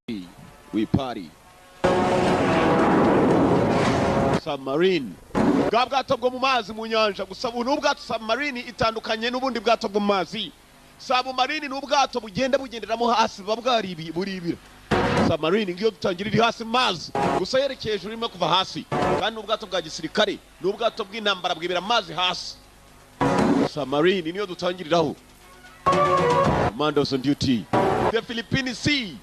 We party. Submarine. Bwa bwato bwo mu mazi mu nyanja, gusa ubu n'ubwato submarine itandukanye n'ubundi bwato bwo mu mazi. Submarine ni ubwato bugenda bugenderamo hasi, buba bwaribi buribira. Submarine ngiyo dutangira iri hasi mu mazi, gusa yerekeye hejuru irimo kuva hasi. Kandi n'ubwato bwa gisirikare, n'ubwato bw'intambara bwibera amazi hasi. Submarine niyo dutangiriraho. Commandos on duty. The Philippine Sea,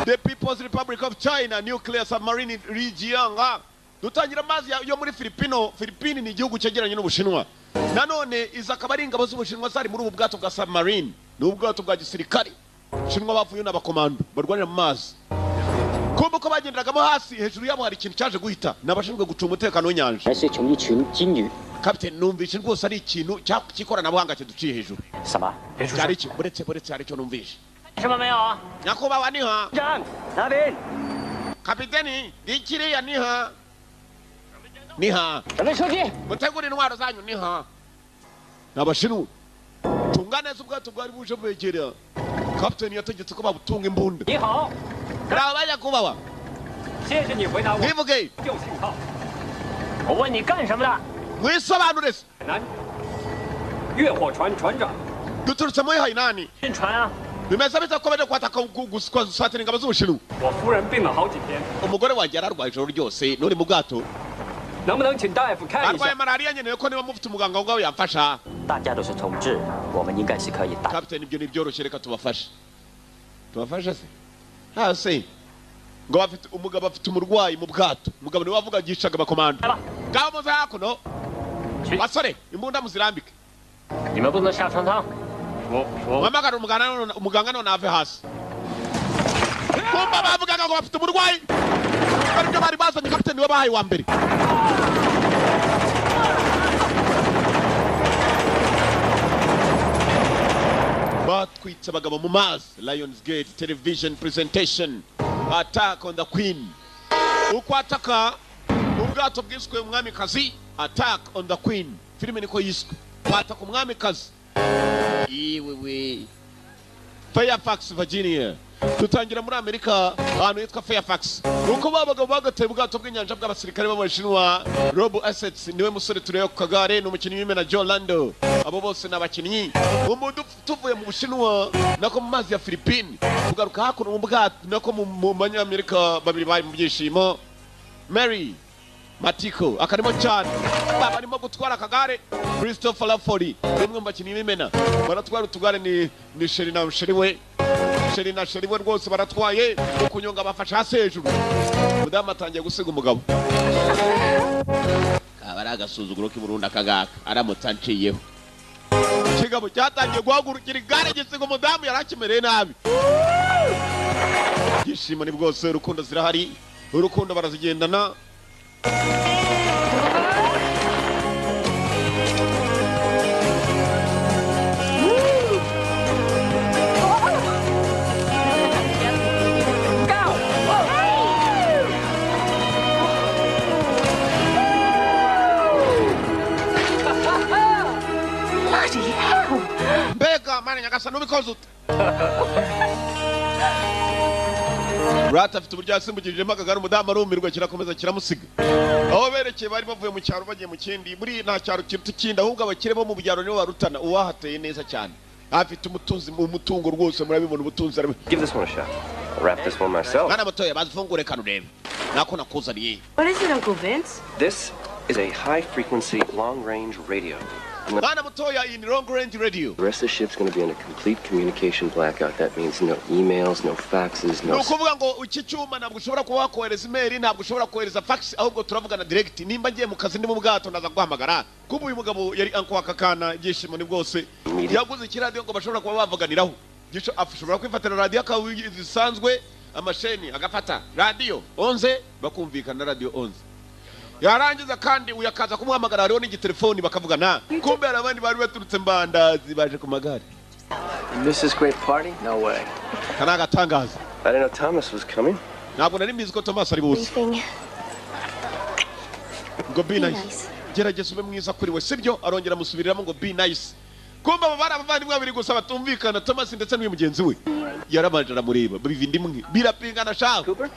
the People's Republic of China, nuclear submarine Lijiang. Dutangira amazi yo muri Filipino. Filipini ni igihugu cyegeranye n'Ubushinwa. Nanone iza akaba ari ingabo z'Ubushinwa zari muri ubu bwato bwa submarine, ni ubwato bwa gisirikare. Ubushinwa bavuye n'abakomando barwanira mu mazi. Kumva uko bagenderagamo hasi, hejuru yabo hari ikintu cyaje guhita, ni abashinzwe gucunga umutekano w'inyanja. 还是从一群金鱼。 Captain, numvise rwose ari ikintu cy'ikoranabuhanga kiduciye hejuru. 什么？ Cyari iki? Buretse hari icyo numvise. 什么没有啊？ Nyakubahwa niha. 长，那边。 Kapiteni, ngikiriya niha. Niha. 准备出击。 Mutegure intwaro zanyu niha. Ni abashinwa. Tunga neza ubwato bwari buje bwegera. Kapiteni yategetse ko babutunga imbunda. 你好， Bravo banyakubahwa. 谢谢你回答我 Mwivuge. 救信号。我问你干什么的？ Mwisobanure se. 南越火船船长。 Duturutse muri Hainani. 运船啊！ Bimeze bite ko baje kwataka gusatira ingabo z'Ubushinwa? 我夫人病了好几天， Umugore wanjye yararwaye ijoro ryose, nuri mu bwato. 能不能请大夫看一 Arwaye 下？ malariya, nkeneye ko niba mufite umuganga aho ngaho yamfasha. 大家都是同志，我们应该是可以打。 Captain, ibyo ntibyoroshye, reka tubafashe. Tubafashe se? Hasi. Ngo bafite umugabo afite umurwayi mu bwato. Umugabo niwe wavuga yicaga abakomando. 来吧， Ngaho muze hakuno. Basore, imbunda muzirambike. 你们不能下船舱。我 Muhamagare umuganga none ave hasi. Kumva bavugaga ngo bafite umurwayi. Aribyo bari bazanye, kapiteni niwe bahaye wa mbere. Batwitse abagabo mu mazi. Lionsgate television presentation. Attack on the Queen. Uko ataka ubwato bwiswe umwamikazi. Attack on the Queen. Filime niko yiswe. Bataka umwamikazi. Iwewe. Fairfax, Virginia. Tutangira muri Amerika ahantu hitwa Fairfax. Uko babagabo bagateye ubwato bw'inyanja bw'abasirikare b'Abashinwa. Rob Assets niwe musore tureba ku kagare, ni umukinnyi w'imena Joe Lando. Abo bose ni abakinnyi. Umuntu tuvuye mu Bushinwa nako mu mazi ya Philippines, tugaruka hakuno mu bwato nako mu Banyamerika babiri bari mu byishimo. Mary Matiko akarimo cyane, baba arimo gutwara akagare. Christopher Lafori umwe mu bakinnyi b'imena baratwara utugare, ni Sheri na Sheri we. Sheri na Sheri we rwose baratwaye, kunyonga bafashe hasi hejuru. Mudamu atangiye gusiga umugabo. Kaba ari agasuzuguro k'i Burundi akagaka aramutse anciyeho. Ikigabo cyatangiye guhagurukira igare gisiga umudamu yari akimereye nabi. Ibyishimo ni bwose, urukundo zirahari, urukundo barazigendana. Bloody hell! Mbega mana nyagasani ubikoze ute? Rata afite uburyo yasimbukijemo akagare, umudamu arumirwa kirakomeza kiramusiga. Aho berekeye bari bavuye mu cyaro bagiye mu kindi, muri nta cyaro kiruta ikindi, ahubwo abakire bo mu byaro nibo barutana. Uwahateye neza cyane afite umutunzi, umutungo rwose murabibona ubutunzi. Give this one a shot. I'll wrap this one myself. Mwana mutoya bazifungure kano urebe nako nakuzaniye. What is it, Uncle Vince? This is a high frequency, long range radio. Mwana mutoya, iyi ni long range radio. The rest of the ship's going to be in a complete communication blackout. That means no emails, no faxes, Ni no. ukuvuga ngo iki cyuma ntabwo ushobora kuba wakohereza email, ntabwo ushobora kohereza fax, ahubwo turavugana direct. Nimba ngiye mu kazi ndi mu bwato ndaza guhamagara. Kuba uyu mugabo yari anko akakana, ibyishimo ni bwose. Yaguze ikiradiyo ngo bashobora kuba bavuganiraho. Ashobora kwifatira radiyo zisanzwe, amasheni agafata radiyo 11 bakumvikana radiyo 11. Yarangiza kandi uyu akaza kumuhamagara, hariho n'igitelefoni bakavugana. Kumbe hari abandi bari baturutse Mbandazi baje ku magare. Miss this great party? No way. Aka ni agatangaza. I didn't know Thomas was coming. Ntabwo nari mbizi ko Thomas ari buze. Briefing. Ngo be Be nice. nice. Gerageza ube mwiza kuri we, sibyo? Arongera amusubiriramo ngo be nice. Kumva abo bari abavandimwe babiri gusa batumvikana, Thomas ndetse n'uyu mugenzi we. Yarabanje aramureba, biva indi imwe, birapingana shaho. Cooper?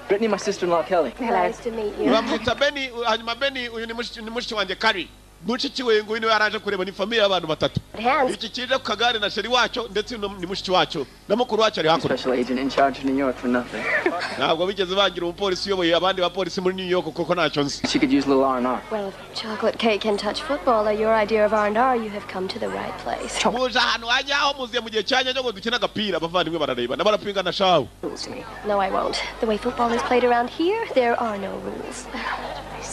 Brittany, my sister-in-law, Kelly. Nice to meet you. Bamwita Beni, hanyuma Beni uyu ni mushiki wanjye Kari, mushiki we nguyu niwe yaraje kureba. Ni famille y'abantu batatu. Hands. Iki kije ku kagare na chéri wacyo, ndetse uyu ni mushiki wacyo na mukuru wacyo ari hakurya. Special agent in charge of New York for nothing. Ntabwo bigeze bagira umupolisi uyoboye abandi bapolisi muri New York kuko ntacyo nzi. She could use a little R&R. Well, if chocolate cake and touch football are your idea of R&R, you have come to the right place. Muje ahantu hajyaho, muziye mu gihe cyanya cyo ngo dukine agapira. Abavandimwe bararebana, barapingana shawe. Rules to me. No, I won't. The way football is played around here, there are no rules.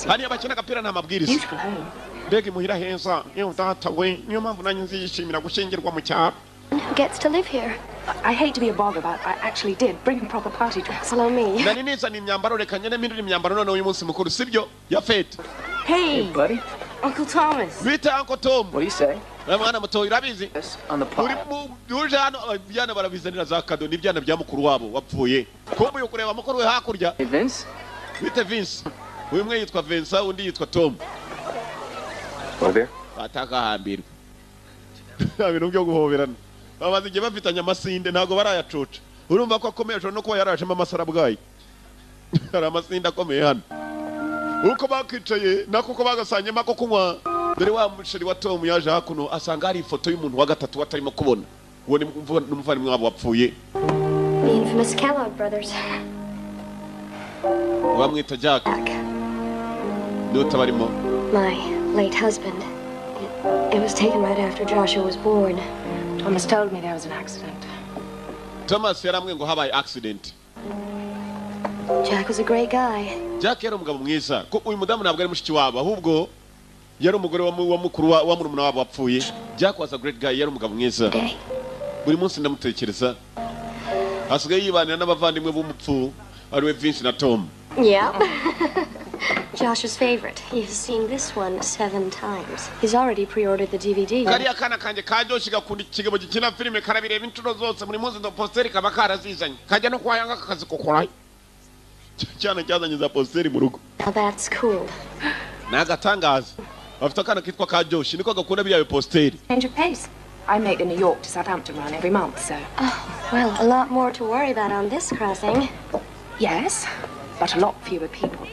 Hariya bakina agapira nta mabwiriza. Beautiful home. Mbega imuhira heza! Yewe data we, niyo mpamvu nanjye nziyishimira gushyingirwa mu cyaro. Who gets to live here? I hate to be a bother, but I actually did bring a proper party dress. Follow me. Nari nizana imyambaro, reka ngende mpindure imyambaro noneho uyu munsi mukuru, sibyo ya fête. Hey, Buddy, Uncle Thomas. Bita Uncle Tom. what do you say? Uriya mwana muto urabizi. Yes, on the Uri pile. uje hano, ibyana barabizanira za cadeau, n'ibyana bya mukuru wabo wapfuye. Kumbe uyu kureba mukuru we hakurya. Hey, Vince? Bite Vince. Uyu umwe yitwa Vincent, undi yitwa Tom. Want a beer? Batakahambirwa, nta bintu byo guhoberana, bamaze igihe bafitanye amasinde, ntabwo barayacoca. Urumva ko akomeye, ashobora no kuba yarajemo amasarabwayi. Hari amasinde akomeye hano. Uko bakicaye nako uko bagasanyemo ako kunywa, dore wa muchéri wa Tom yaje hakuno, asanga hari ifoto y'umuntu wa gatatu batarimo kubona. Uwo ni n'umuvandimwe wabo wapfuye. The infamous Kellogg brothers. Bamwita Jack. Jack, niwe utabarimo. My late husband. It was taken right after Joshua was born. Thomas told me there was an accident. Thomas yarambwiye ngo habaye accident. Jack was a great guy. Jack yari umugabo mwiza. Ko uyu mudamu ntabwo ari mushiki wabo, ahubwo yari umugore wa mukuru wa murumuna wabo wapfuye. Jack was a great guy, yari umugabo mwiza. Day. Buri munsi ndamutekereza. Asigaye yibanira n'abavandimwe b'umupfu, ariwe Vince na Tom. Yeah. Josh's favorite. He's seen this one seven times. He's already pre-ordered the DVD. Kariya kana kanjye ka Josh gakunda ikigabo gikina filime, karabireba inshuro zose. Buri munsi ndo poster kaba karazizanye, kajya no kwa yanga kakazikokorayo. Cyana cyazanye za poster mu rugo. Now that's cool. Ni agatangaza, bafite akana kitwa ka Josh, niko gakunda biriya poster. Change of pace. I make the New York to Southampton run every month, so. Well, a lot more to worry about on this crossing. Yes, but a lot fewer people.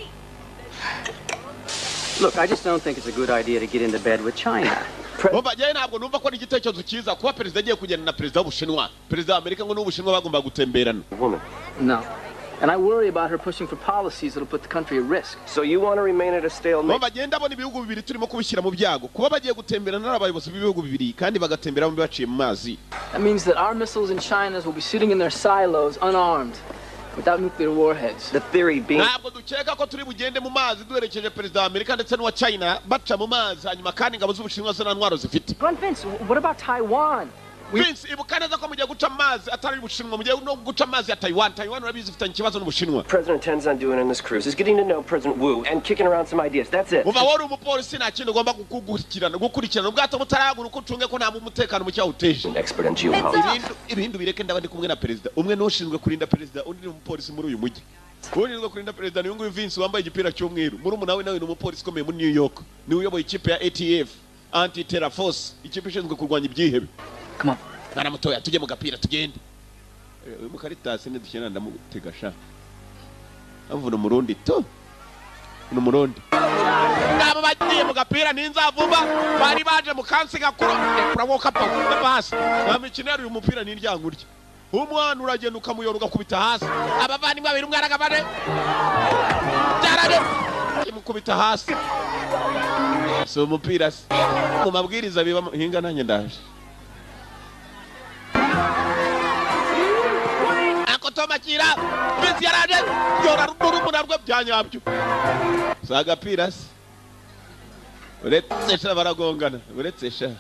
Look, I just don't think it's a good idea to get into bed with China. Umva, njyewe ntabwo numva ko ari igitekerezo cyiza kuba perezida agiye kugenda na perezida w'Ubushinwa. Perezida wa Amerika ngo n'Ubushinwa bagomba gutemberana. Woman. No. And I worry about her pushing for policies that'll put the country at risk. So you want to remain at a stalemate? Bo bagenda abona ibihugu bibiri turimo kubishyira mu byago, kuba bagiye gutemberana ari abayobozi b'ibihugu bibiri, kandi bagatembera bombi baciye mu mazi. That means that our missiles and China's will be sitting in their silos, unarmed, without nuclear warheads. The theory being Ntabwo dukeka ko turi bugende mu mazi duherekeje perezida wa Amerika ndetse n'uwa China baca mu mazi, hanyuma kandi ingabo z'Ubushinwa zo nta ntwaro zifite. Run, Vince, what about Taiwan? Vince, ibuka neza ko mugiye guca amazi atari Ubushinwa, mugiye no guca amazi ya Taiwan. Taiwan urabizi ifitanye ikibazo n'Ubushinwa. President intends on doing on this cruise is getting to know President Wu and kicking around some ideas. That's it. Uva wari umupolisi, nta kindi ugomba gukurikirana ubwato butarahaguruka, ucunge ko nta umutekano muke awuteje. An expert on geopolitics. Ibindi ubireke, ndaba ndi kumwe na perezida. Umwe ni ushinzwe kurinda perezida, undi ni umupolisi muri uyu mujyi. Ushinzwe kurinda perezida ni uyu nguyu Vince wambaye igipira cy'umweru. Murumuna we nawe ni umupolisi ukomeye muri New York, niwe uyoboye ikipe ya ATF, Anti Terror Force, ikipe ishinzwe kurwanya ibyihebe. Come on. Mwana mutoya, tujye mu gapira, tugende. Uyu mukaritasi nidukina ndamutega sha. Amvuna umurundi tu, ni umurundi. Ngabo bagiye mu gapira n'inzavumba, bari baje mu kansi gakuru kurawoka pa hasi. Nta mikino yari uyu mupira, ni indyankurya. Umwana uragenda ukamuyora ugakubita hasi. Abavandimwe babiri, umwe aragabane byarabe imukubita hasi. Si umupira se mu mabwiriza biba hinga? Nanjye ndaje. Ako tomakira bisi yaraje yora n'urumuna rwe bya nyabyo. Si agapira se? Uretse sha baragongana, uretse sha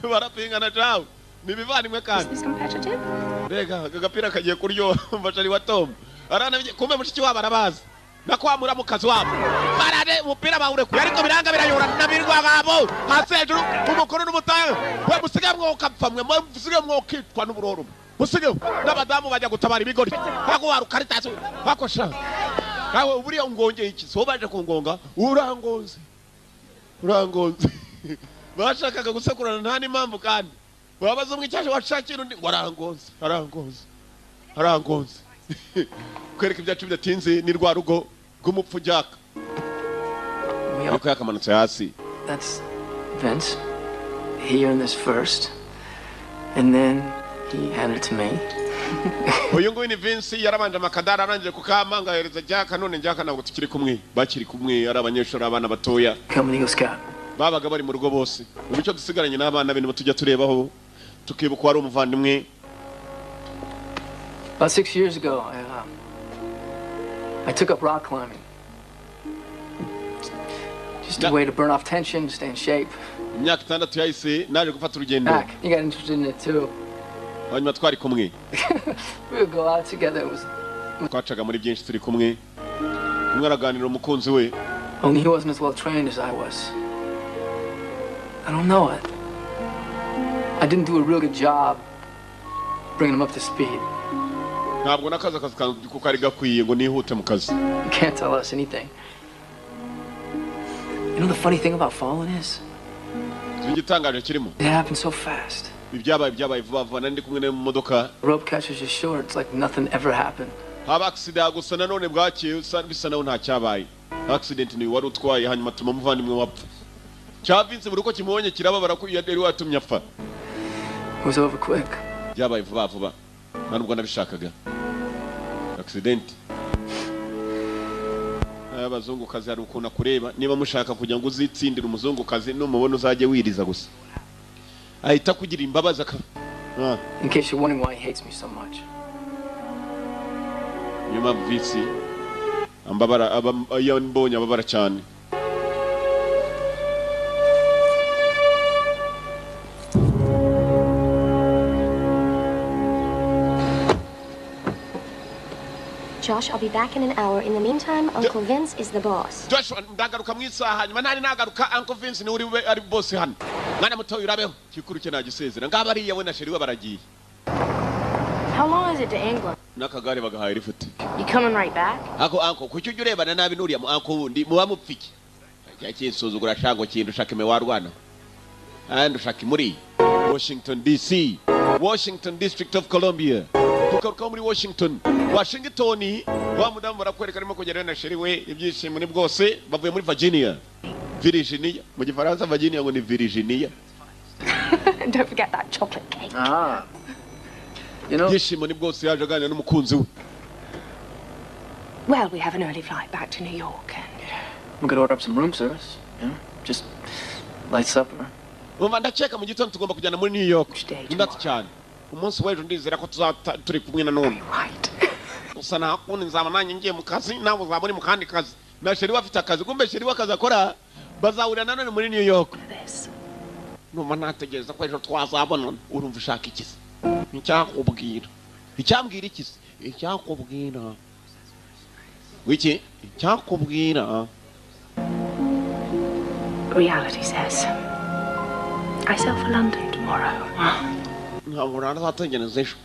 barapingana cawe, ni ibivandimwe kandi. Is this competitive? Mbega aka gapira kagiye kuryoha! Mfasha wa Tom aranabye, kumbe mushiki wabo arabazi nako wa muramukazi wabo. Barare umupira bawurekuye, ariko biranga birayora nabirwa ngabo hasi hejuru. Umukuru n'umutahe we, musige mwokapfa mwe, musige mwokitwa n'uburoro, musige n'abadamu bajya gutabara ibigori. Hako warukaritasi hako sha kawe, buriya ungongeye iki? So baje kungonga, urangonze, urangonze. Bashakaga gusekurana nta n'impamvu kandi. Wabaza umwe icyaje washakira undi ngo arangonze, arangonze. Arangonze. Kwereka ibyacu bidatinze ni rwa rugo rw'umupfu Jack. Ariko yakamanutse hasi. That's Vince. He earned this first, and then he handed it to me. Uyu nguyu ni Vince yarabanje amakadara arangije kukama ngahereza Jack none Jack ntabwo tukiri kumwe. Bakiri kumwe ari abanyeshuri abana batoya. Come Eagle Scout. Babaga bari mu rugo bose. Ubu icyo dusigaranye n'abana be nibo tujya turebaho tukibuka wari umuvandimwe. About 6 years ago, I took up rock climbing. Just a way to burn off tension, stay in shape. Imyaka 6 yahise naje gufata urugendo. Back, you got interested in it too. Hanyuma twari kumwe. We would go out together. It was twacaga muri byinshi turi kumwe. Umwe araganira umukunzi we. Only he wasn't as well trained as I was. I don't know it. I didn't do a real good job bringing him up to speed. Ntabwo nakaza akazi kanjye kuko kari gakwiye ngo nihute mu kazi. You can't tell us anything. You know the funny thing about falling is? Igitangaje kirimo. It happened so fast. Ibyabaye byabaye vuba vuba nari ndi kumwe nawe mu modoka. Rope catches you short, it's like nothing ever happened. Haba accident gusa nanone bwakiye bisa naho nta cyabaye. Accident ni wari utwaye hanyuma tuma muvandimwe wapfa. Cya Vince buri uko kimubonye kirababara ko yari watumye apfa. It was over quick. Byabaye vuba vuba. Nta nubwo nabishakaga. Accident. Abazungukazi hari ukuntu akureba niba mushaka kugira ngo uzitsindire umuzungukazi numubona uzajye wiriza gusa. Ahita kugira imbabazi aka. In case you're wondering why he hates me so much. Nyuma Vince ambabara iyo mbonye ababara cyane. Josh, I'll be back in an hour. In the meantime, Uncle Vince is the boss. Josh, ndagaruka mu isaha hanyuma ntari nagaruka Uncle Vince ni uri ari boss hano. Mwana muto urabeho kikuruke nagisezera ngaba ari yawe na sheri we baragiye. How long is it to England? Nakagare bagahaye rifute. You coming right back? Ako uncle kuki ujye urebana nabi nuriya mu uncle wundi muba mupfiki. Cyakinsuzugura shango kintu ushaka ime warwana. And ushaka muri Washington DC, Washington District of Columbia. Tukaruka muri Washington. Washington wa mudamu barakwereka arimo kugera na sheri we ibyishimo ni bwose bavuye muri Virginia. Virginia mu gifaransa Virginia ngo ni Virginia. Don't forget that chocolate cake. Ah. You know, ibyishimo ni bwose yaje aganira n'umukunzi we. Well, we have an early flight back to New York and we could order up some room service, you know, just light supper. Umva ndakeka mu gitondo tugomba kujyana muri New York. Ndati cyane. Umunsi w'ejo ndizera ko tuzata turi kumwe na none. Right. Gusa nta kundi nzaba nanjye ngiye mu kazi nawe uzaba uri mu kandi kazi. Na sheri we afite akazi kumbe sheri we akazi akora bazahurira nanone muri New York. Numa nategereza ko ejo twazabona urumva ushaka iki se? Icyakubwira. Icyambwira iki se? Icyakubwira. Wiki? Icyakubwira. Reality says I sail for London tomorrow. Ntabwo narazategereza ejo.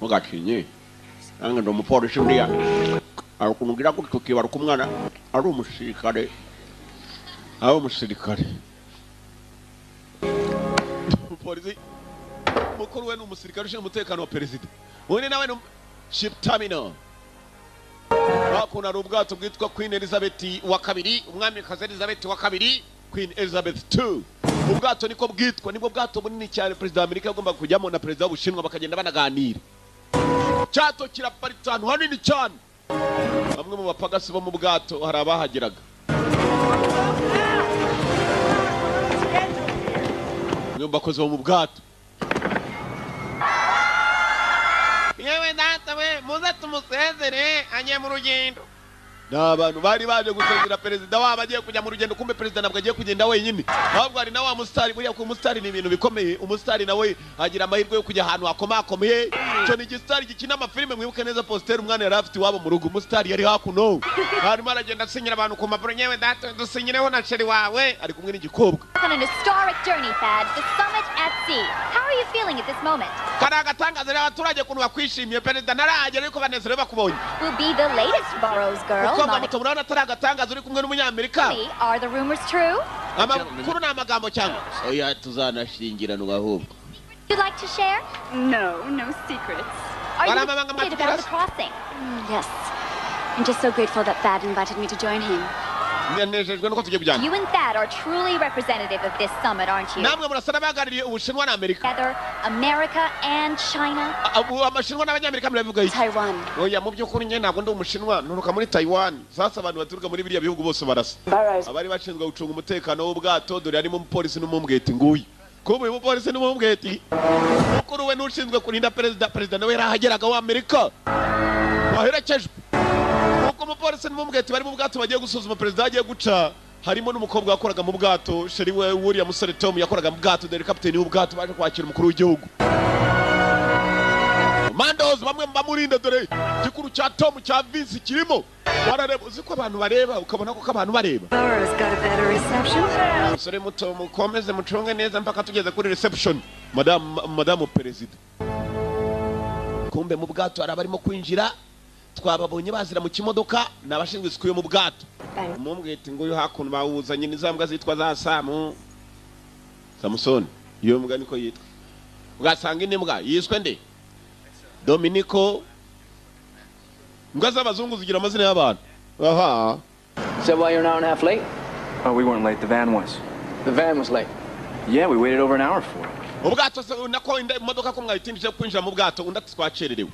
Mugakinye. Nange ndi umupolisi buriya. Hari ukuntu ugira gutyo ukibaruka umwana ari umusirikare. Ari umusirikare. Umupolisi mukuru we ni umusirikare ushinzwe umutekano wa perezida. Ubundi nawe ni ship terminal. Bakuna ari ubwato bwitwa Queen Elizabeth wa kabiri, umwamikazi Elizabeth wa kabiri, Queen Elizabeth II. Ubwato niko bwitwa, nibwo bwato bunini cyane perezida wa Amerika yagomba kujyamo na perezida w'Ubushinwa bakagenda banaganira. Cyato kiraparitse ahantu hanini cyane. Bamwe mu bapagasi bo mu bwato hari abahageraga. Bamwe mu bakozi bo mu bwato. Yewe data we muze tumusezere agiye mu rugendo. Ni abantu bari baje gusezera perezida wabo agiye kujya mu rugendo kumbe perezida ntabwo agiye kugenda wenyine. Ahubwo hari na wa musitari buriya ku musitari ni ibintu bikomeye. Umusitari nawe agira amahirwe yo kujya ahantu hakomakomeye. Cyo ni igisitari gikina amafilime mwibuke neza positeri umwana yari afite iwabo mu rugo. Umusitari yari hakuno. Arimo aragenda asinyira abantu ku mpapuro nyewe data dusinyireho na sheri wawe ari kumwe n'igikobwa. On an historic journey, Thad, the summit at sea. How are you feeling at this moment? Kari agatangaza rero abaturage ukuntu bakwishimiye perezida ntarahagera ariko banezerewe bakubonye. Will be the latest Burroughs girl. Umukobwa muto murabona atari agatangaza uri kumwe n'umunyamerika. Are the rumors true? Amakuru ni amagambo cyangwa oya, tuzanashyingiranwa ahubwo. You'd like to share? No, no secrets. Are you excited about the crossing? Yes. I'm just so grateful that Thad invited me to join him. Nanejejwe nuko tugiye kujyana. You and Thad are truly representative of this summit, aren't you? Namwe murasa n'abahagarariye Ubushinwa na Amerika. Together, America and China. Amashinwa n'Abanyamerika murabivuga iki? Taiwan. Oya, mu by'ukuri njye ntabwo ndi Umushinwa, nturuka muri Taiwan. Sasa abantu baturuka muri biriya bihugu bose barasa. Abari bashinzwe gucunga umutekano w'ubwato, dore harimo umupolisi n'umumbweti nguyu. Kuba uyu mupolisi n'umumbweti mukuru we n'ushinzwe kurinda perezida, perezida nawe yarahageraga wa Amerika waherekejwe. Kuko umupolisi n'umumbweti bari mu bwato bagiye gusuzuma perezida agiye guca, harimo n'umukobwa wakoraga mu bwato, sheri we wuriya musore Tom yakoraga mu bwato, dore kapiteni w'ubwato baje kwakira umukuru w'igihugu. Mandos bamwe bamurinda, dore gikuru cya Tom cya Vince kirimo. Barareba, uzi ko abantu bareba ukabona ko abantu bareba. Burroughs got a better reception. Musore muto, mukomeze mucunge neza mpaka tugeze kuri reception. Madamu perezida. Kumbe mu bwato hari abarimo kwinjira, twababonye bazira mu kimodoka, ni abashinzwe isuku yo mu bwato. Umumbwete nguyu hakuno bawuzanye n'izambwa zitwa za Samu. Samusoni, iyo mbwa niko yitwa. Ugasanga indi mbwa yiswe nde? Dominico. Mbwa z'abazungu zigira amazina y'abantu. Aha. Is that why you're an hour and a half late? Oh, we weren't late. The van was. The van was late. Yeah, we waited over an hour for it. Ubwato se nako imodoka ko mwayitindije kwinjira mu bwato, undi ati twakererewe.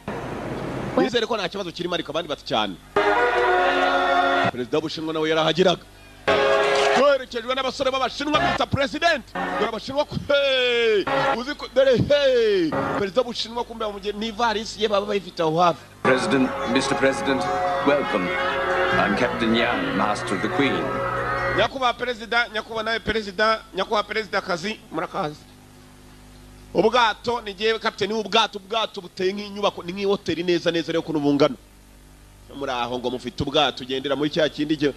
Nizere ko nta kibazo kirimo, ariko abandi bati cyane. Perezida w'Ubushinwa nawe yarahageraga. Twerekejwe n'abasore b'Abashinwa bita president. Dore Abashinwa hey! Uzi ko dore hey! Perezida w'Ubushinwa kumbe bamugiye n'ivarisi ye baba bayifite aho hafi. President, Mr. President, welcome. I'm Captain Yang, Master of the Queen. Nyakubahwa perezida, nyakubahwa nawe perezida, nyakubahwa perezida kazi, murakazi. Ubwato ni jewe kapiteni w'ubwato, ubwato buteye nk'inyubako, ni nk'ihoteli neza neza rero kuno bungana. Muri aho ngo mufite ubwato ugendera muri cya kindi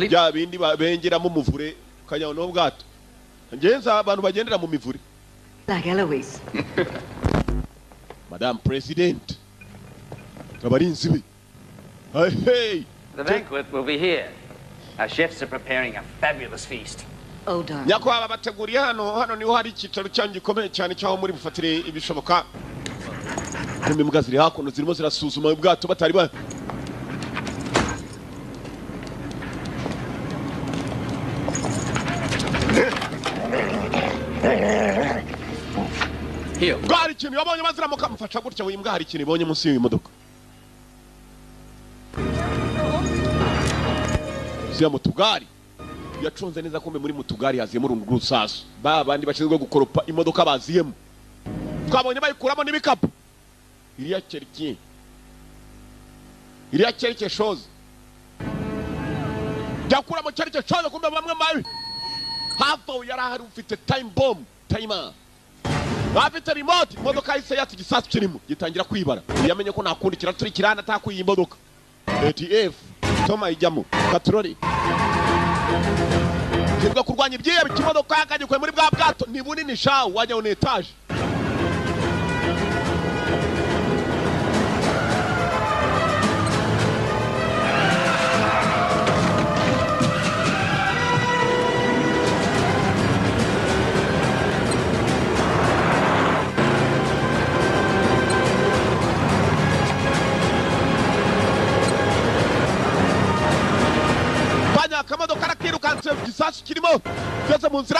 bya bindi bengeramo umuvure ukajya no ubwato. Ngenza abantu bagendera mu mivure. Like Eloise. Madam President. Abarinzi be. Hey, hey. The banquet will be here. Our chefs are preparing a fabulous feast. Oh, darling. Nyakubahwa bateguriye hano, hano niho hari icyicaro cyanyu gikomeye cyane cyaho muri bufatire ibishoboka. Kumbe imbwa ziri hakuno zirimo zirasuzuma ubwato batari ba. Mbwa hari ikintu yabonye baziramuka mufasha gutya, we imbwa hari ikintu ibonye munsi y'iyi modoka. Ziya mutugari. Yacunze neza kumbe muri mutugari haziyemo urungu rw'urusasu. Ba bandi bashinzwe gukoropa imodoka baziyemo. Twabonye bayikuramo n'ibikapu. Iriya keriki. Iriya kerike shoze. Yakuramo kerike shoze kumbe bamwe mabi. Hafi aho yari ahari ufite time bomb, timer. Bafite remote, imodoka yahise yatsa igisasu kirimo gitangira kwibara. Yamenye ko nta kundi kiraturikirana atakuye imodoka. ATF Toma ijyamo katroli. Kivuga kurwanya ibyihebe, ikimodoka yakagikwe muri bwa bwato ni bunini shawu wajya ni etage. Akamodoka karakirukanse igisasu kirimo byose mu nzira.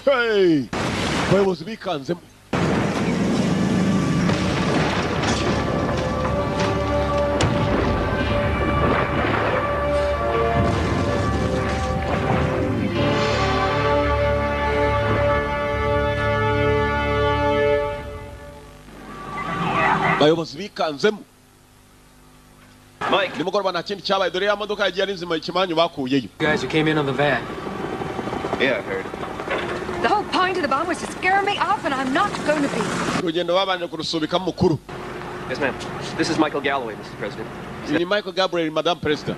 Hey! Abayobozi bikanzemo. Abayobozi bikanzemo. Mike. Nimugoroba nta kindi cyabaye, dore ya modoka yagiye ari nzima ikimanyu bakuyeyo. You guys who came in on the van. Yeah, I heard. The whole point of the bomb was to scare me off, and I'm not going to be. Urugendo babanje kurusubika mukuru. Yes, ma'am. This is Michael Galloway, Mr. President. Ni Michael Gabriel, Madam President.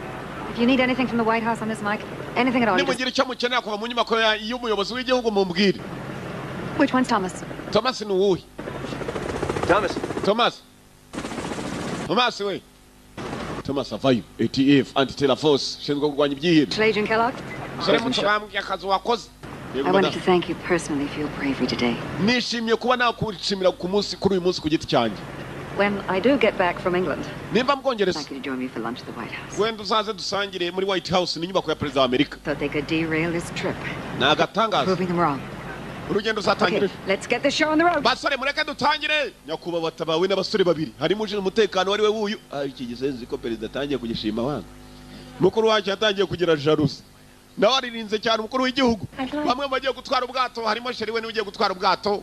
If you need anything from the White House on this, Mike, Anything at all. Nimugira icyo mukenera kuva mu nyubako y'umuyobozi w'igihugu mumbwire. Which one's Thomas? Thomas ni uwuhe? Thomas. Thomas. Thomas we. Thomas avayo. ATF, Anti-Terror Force, ishinzwe kurwanya ibyihebe. Agent Kellogg. Musore muto bambwiye akazi wakoze. I wanted to thank you personally for your bravery today. Nishimiye kuba nakushimira ku munsi kuri uyu munsi ku giti cyanjye. When I do get back from England, nimba mbwongereza, I'd like you to join me for lunch at the White House. Wenda uzaze dusangire muri White House, ni inyubako ya perezida wa Amerika. Thought they could derail this trip. Ni agatangaza. Proving them wrong. Urugendo uzatangira. Okay, let's get this show on the road. Basore, mureke dutangire. Nyakubahwa watabawe n'abasore babiri harimo ushinzwe umutekano wari we wuyu. Iki gisenzi ko perezida atangiye kugishima wanga mukuru wacu yatangiye kugira jalousie, nawe aririnze cyane umukuru w'igihugu. Bamwe bagiye gutwara ubwato harimo chéri we niwe ugiye gutwara ubwato.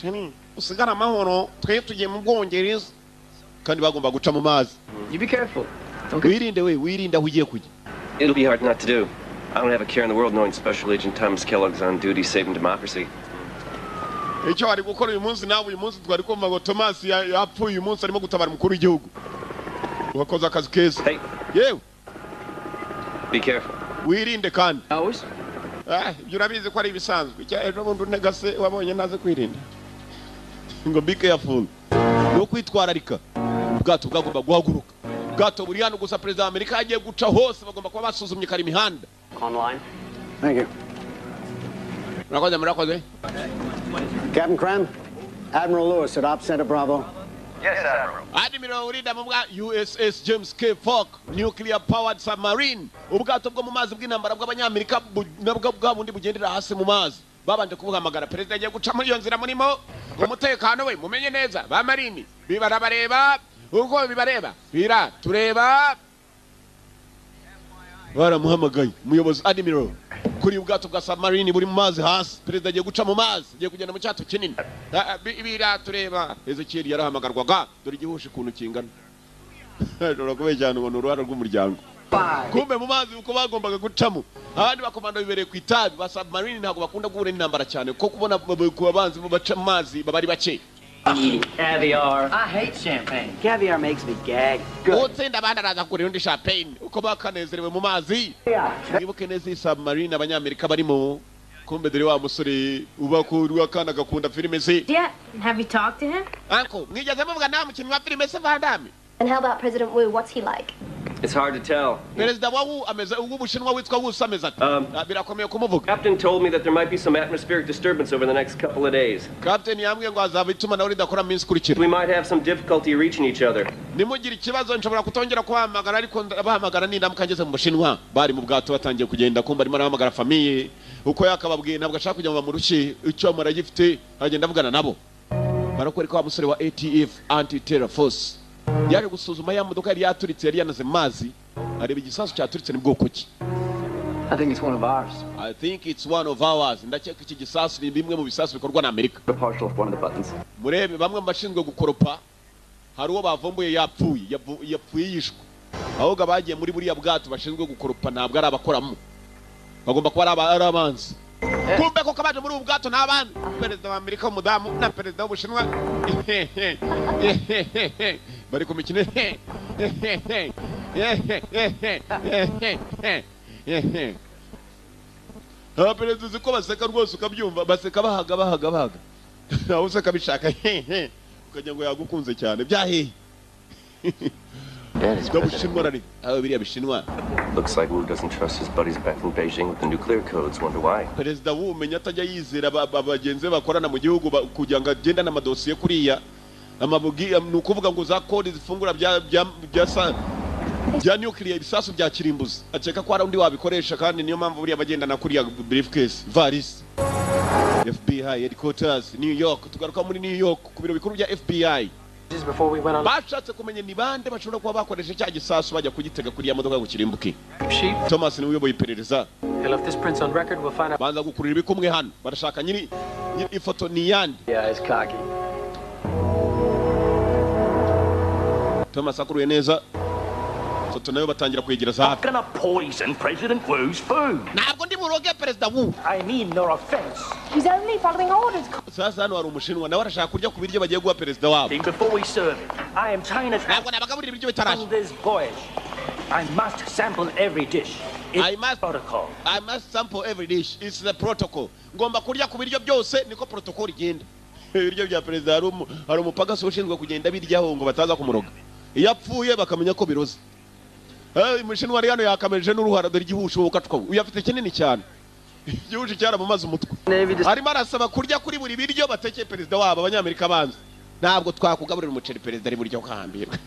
Chéri, usigara amahoro, twe tugiye mu Bwongereza kandi bagomba guca mu mazi. You be careful. Wirinde we, wirinde aho ugiye kujya. It'll be hard not to do. I don't have a care in the world knowing Special Agent Thomas Kellogg's on duty saving democracy. Icyo wari gukora uyu munsi nawe, uyu munsi twari kumva ngo Thomas yapfuye, uyu munsi arimo gutabara umukuru w'igihugu. Wakoze akazi keza. Hey. Yewe. Be careful. Wirinde kandi. Always. Ibyo urabizi ko ari ibisanzwe. Icya ejo bundi untega se wabonye ntaze kwirinda. Ngo be careful. No kwitwararika. Ubwato bwagomba guhaguruka. Ubwato buri hano gusa perezida wa Amerika yagiye guca hose bagomba kuba basuzumye kare imihanda. Online. Thank you. Murakoze, murakoze. Captain Krem, Admiral Lewis at Op Center Bravo. Yes, Admiral. Admiral urinda mu bwa USS James K. Polk nuclear powered submarine, ubwato bwo mu mazi bw'intambara bw'abanyamerika, nabwo bwa bundi bugendera hasi mu mazi. Babanje kubuhamagara, perezida agiye guca muri iyo nzira, murimo umutekano we mumenye neza. Ba marine bibarabareba uko bibareba bira tureba. Baramuhamagaye umuyobozi Admiral kuri ubwato bwa submarine buri mu mazi hasi, perezida agiye guca mu mazi, agiye kugenda mu cyato kinini. Bira tureba. Ezekiel yarahamagarwaga, dore igihushi ukuntu kingana. Ashobora kubeshya ngo ni uruhare rw'umuryango. Kumbe mu mazi uko bagombaga gucamo, abandi bakomando bibereye ku itabi. Ba submarine ntabwo bakunda guhura n'intambara cyane kuko kubona ku babanzi baca mu mazi baba ari bake. Caviar. I hate champagne. Caviar makes me gag. Good. Utsinda abandi araza kugura undi champagne. Uko bakanezerewe mu mazi. Mwibuke neza iyi submarine abanyamerika barimo. Kumbe dore wa musore uba kuri akana gakunda filime ze. Yeah. Have you talked to him? Uncle, mwigeze muvuga nta mukinnyi wa filime se Van Damme? And how about President Wu? What's he like? It's hard to tell. Perezida wa Wu ameze uw'Ubushinwa witwa Wu ameze ate? Birakomeye kumuvuga. Captain told me that there might be some atmospheric disturbance over the next couple of days. Captain yambwiye ngo azaba itumanaho ridakora mu minsi ikurikira. We might have some difficulty reaching each other. Nimugire ikibazo nshobora kutongera kubahamagara, ariko ndabahamagara nindamuka ngeze mu Bushinwa. Bari mu bwato batangiye kugenda, kumva arimo arahamagara famille uko yakababwiye, ntabwo ashaka kujya mu bamurushye, icyo amara gifite agenda avugana nabo. Barakwereka wa musore wa ATF, Anti Terror Force, yaje gusuzuma ya modoka yari yaturitse, yari yanaze mu mazi, areba igisasu cyaturitse ni bwoko ki. I think it's one of ours. I think it's one of ours. Ndakeka iki gisasu ni bimwe mu bisasu bikorwa na Amerika. The partial of one of the buttons. Murebe bamwe mu bashinzwe gukoropa, hari uwo bavumbuye yapfuye, yapfuye yishwe. Ahubwo abagiye muri buriya bwato bashinzwe gukoropa ntabwo ari abakoramo, bagomba kuba ari abanzi. Kumbe koko abaje muri ubu bwato ni abandi, perezida wa Amerika w'umudamu na perezida w'Ubushinwa bari ku mikino. Abaperezida uzi ko baseka rwose ukabyumva, baseka bahaga bahaga bahaga, nawe useka bishaka ukagira ngo yagukunze cyane byahehe. That is Ubushinwa rari abo biriya bishinwa. Looks like Wu doesn't trust his buddies back in Beijing with the nuclear codes. Wonder why. Perezida w'umenya atajya yizera bagenzi be bakorana mu gihugu kugira ngo agendane amadosiye kuriya amabugi, ni ukuvuga ngo za kode zifungura bya nuclear, ibisasu bya kirimbuzi, akeka ko hari undi wabikoresha, kandi niyo mpamvu buriya bagendana kuriya briefcase, varisi. FBI headquarters, New York. Tugaruka muri New York ku biro bikuru bya FBI. Just before we went on Bashatse kumenya ni bande bashobora kuba bakoresha cya gisasu bajya kugitega kuriya modoka ngo kirimbuke. sheet. Thomas niwe uyoboye iperereza. They left this prints on record. We'll find out. Banza gukurura ibikumwe hano, barashaka nyiri ifoto ni yande. Yeah, it's cocky. Thomas akuruye neza ifoto nayo, batangira kwegereza hafi. Gonna poison President Wu's food. Ntabwo ndi buroge perezida Wu. I mean, no offense. He's only following orders. Sasa hano hari Umushinwa, nawe arashaka kurya ku biryo bagiye guha perezida wabo. Before we serve it, I am China's Ntabwo nabagaburira ibiryo bitarashya. on this voyage. I must sample every dish. It's protocol. I must sample every dish. It's the protocol. Ngomba kurya ku biryo byose niko protocol igenda. Ibiryo bya perezida hari umupagasi ushinzwe kugenda biryaho ngo bataza kumuroga. Iyo apfuye bakamenya ko biroze. Umushinwa ari hano yakameje n'uruhara dore igihusho ukatwa. Uyu afite kinini cyane. Igihusho cyaramumaze umutwe. Arimo arasaba kurya kuri buri biryo batekeye perezida wabo abanyamerika banze. Ntabwo twakugaburira umuceri perezida ari buryo kahambirwa.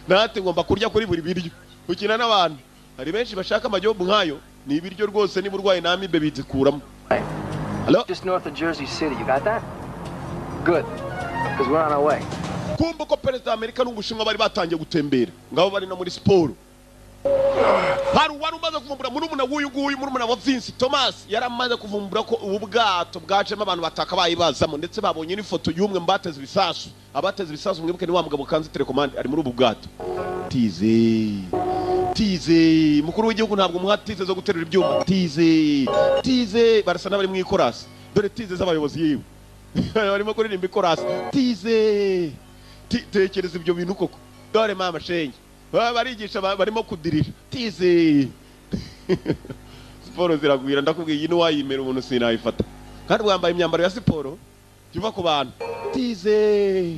Nate ngomba kurya kuri buri biryo. Ukina n'abantu. Hari benshi bashaka amajobu nkayo ni ibiryo rwose niba urwaye namibe bizikuramo. Hello? Just north of Jersey City. You got that? Good. Because we're on our way. Kumva ko perezida wa Amerika n'Ubushinwa bari batangiye gutembera. Ngabo bari no muri siporo. Hari uwari umaze kuvumbura murumuna w'uyu nguyu murumuna wa Vince Thomas yaramaze kuvumbura ko ubu bwato bwacemo abantu batakabaye bazamo ndetse babonye n'ifoto y'umwe mbateze ibisasu. Abateze ibisasu mwibuke ni wa mugabo kanze telecommand ari muri ubu bwato. Tize tize mukuru w'igihugu ntabwo muha tize zo guterura ibyuma. Tize tize barasa n'abari mu ikorasi. Dore tize z'abayobozi yiwe. Barimo kuririmba ikorasi. Tize tekereza ibyo bintu koko. Dore mama shenge. Barigisha barimo kudirira. Tize siporo ziragwira ndakubwiye iyi n'uwayimera umuntu sinayifata. Kandi wambaye imyambaro ya siporo yuva ku bantu. Tize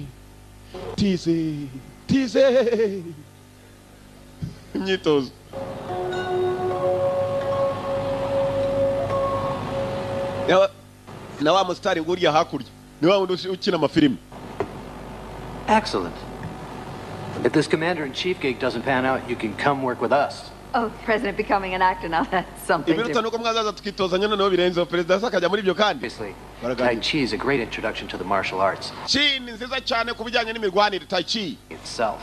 tize tize imyitozo. Na wa mustari nguriya hakurya ni wa wundi ukina amafilimi. Excellent. If this commander-in-chief gig doesn't pan out, you can come work with us. Oh, president becoming an actor now, that's something. Ibiruta nuko mwazaza tukitozanya noneho birenze perezida akajya muri ibyo kandi. Obviously, Tai Chi is a great introduction to the martial arts. Chi ni nziza cyane ku bijyanye n'imirwanire Tai Chi. Itself.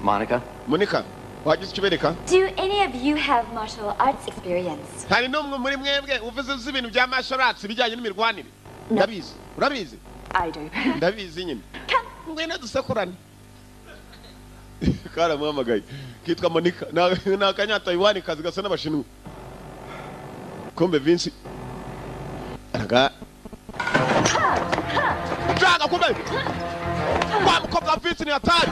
Monica? Monica, wagize ikibereka? Do any of you have martial arts experience? Hari n'umwe muri mwebwe uvuze ibintu bya martial arts bijyanye n'imirwanire? Ndabizi. Urabizi? I do. Ndabizi nyine. Ngwino dusakurane. Karamuhamagaye kitwa Monica na akanya Taiwan kazi gasa n'abashinwa. Kombe Vince araga Draga kumbe kwa mkobwa Vince ni hatari.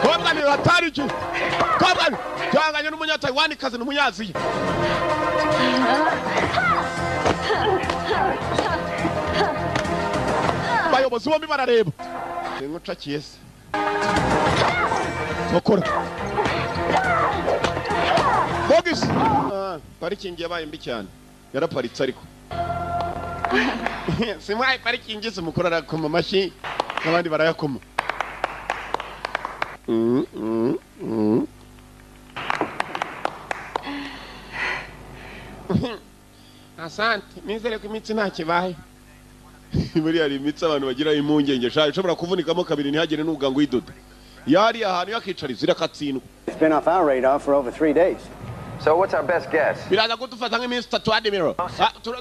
Kobwa ni hatari ki Kobwa cyanganye n'umunya Taiwan kazi n'umunyaziya. Bayobozi bombi barareba. Nkucakiye se. Tokora. Bogis. Parikingi yabaye mbi cyane. Yaraparitse ariko. Simwaye parikingi se mukora arakoma amashyi n'abandi barayakoma. Asante, nizere ko imitsi nta kibaye. Muri hari imitsi abantu bagira impungenge sha ishobora kuvunikamo kabiri ntihagire n'ubwangu yidoda. Yari ahantu yakicariza irakatsindwa. It's been off our radar for over 3 days. So what's our best guess? Biraza kudufata nk'iminsi 3 Admiral.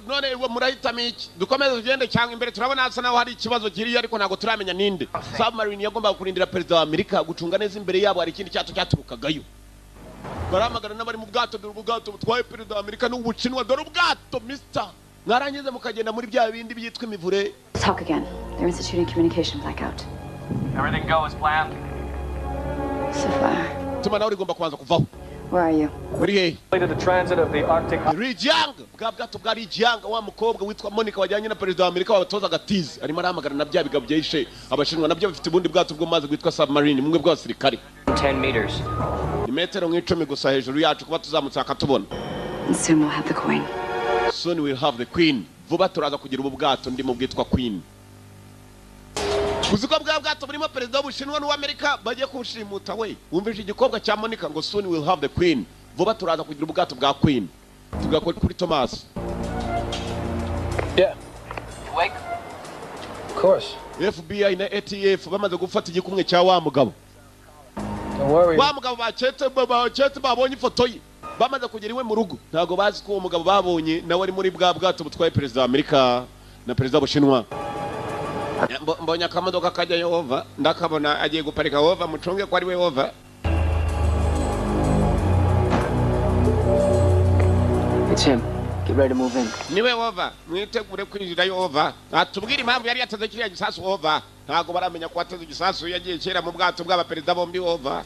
None murahitamo iki? Dukomeze tugende cyangwa imbere turabona hasa naho hari ikibazo kiri ariko ntago turamenya ninde. Submarine yagombaga kurindira perezida wa Amerika gucunga neza imbere yabo hari ikindi cyato cyaturukagayo. Baramagana n'abari mu bwato dore ubwato butwaye perezida wa Amerika n'Ubushinwa dore ubwato Mr. Mwarangiza mukagenda muri bya bindi byitwa imivure. Talk again. They're instituting communication blackout. Everything go as planned. So far. Tuma nawe ugomba kubanza kuvaho. Where are you? Muri hehe? The transit of the Arctic. Rijiang, bwa bwato bwa Rijiang wa mukobwa witwa Monica wajyanye na perezida wa Amerika wabatozaga tizi. Arimo arahamagara na bya bigabo byishe abashinwa nabyo bifite ubundi bwato bwo mazi bwitwa submarine mumwe bw'abasirikare. 10 meters. Ni metero nk'icumi gusa hejuru yacu kuba tuzamutse akatubona. Soon we'll have the queen. Soon we'll have the queen. Vuba turaza kugira ubu bwato ndimo bwitwa queen. Uzi ko bwa bwato burimo perezida w'Ubushinwa n'uw'Amerika bagiye kushimuta we. Wumvise igikobwa cya Monica ngo soon we'll have the queen. Vuba turaza kugira ubwato bwa queen. Tugakora kuri Thomas. Yeah. Wake. Of course. FBI na ATF bamaze gufata igikumwe cya wa mugabo. Don't worry. Wa mugabo bacetse babonye ifoto ye. Bamaze kugera iwe mu rugo. Ntago bazi ko uwo mugabo babonye nawe ari muri bwa bwato butwaye perezida wa Amerika na perezida w'Ubushinwa. Mbonye akamodoka kajya Yehova ndakabona agiye guparika Yehova mucunge ko ari we Yehova. It's him. Get ready to move in. Niwe over. Mwitegure kwinjirayo over. Atubwire impamvu yari yateze kiriya gisasu over. Ntago baramenya ko ateze igisasu yagiye kera mu bwato bw'abaperezida bombi over.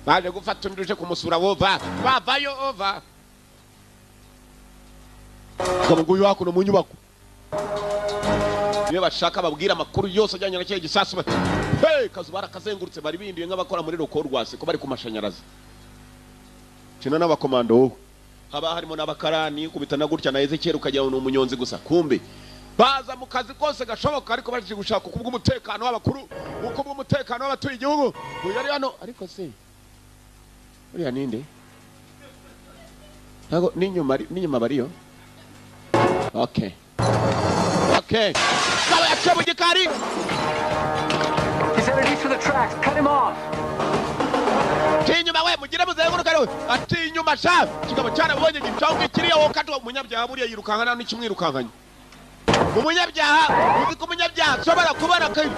Baje gufata undi uje kumusura over. Bavayo over. Kama nguyu hakuno mu nyubako. Niwe bashaka babwira amakuru yose ajyanye na kiriya gisasu. Hey, kazu barakazengurutse bari bindiye nk'abakora muri rokorwase ko bari ku mashanyarazi. Kina n'abakomando wowe. Haba harimo n'abakarani kubitana gutya na Ezekiel ukagira ngo umunyonzi gusa kumbe baza mu kazi kose gashoboka ariko baje gushaka kubwo umutekano w'abakuru uko bwo umutekano w'abatuye igihugu uyu ari hano ariko se uriya ninde ntago n'inyuma bariyo. Okay okay kaba yaciye mu gikari. He's headed east for the tracks. Cut him off. Inyuma we mugire muzenguruka we ati inyuma sha kigabo cyarabonye gicaho kiriya wo katwa umunyabyaha buriya yirukankana n'ikimwirukankanye umunyabyaha uzi ko umunyabyaha ashobora kubara kai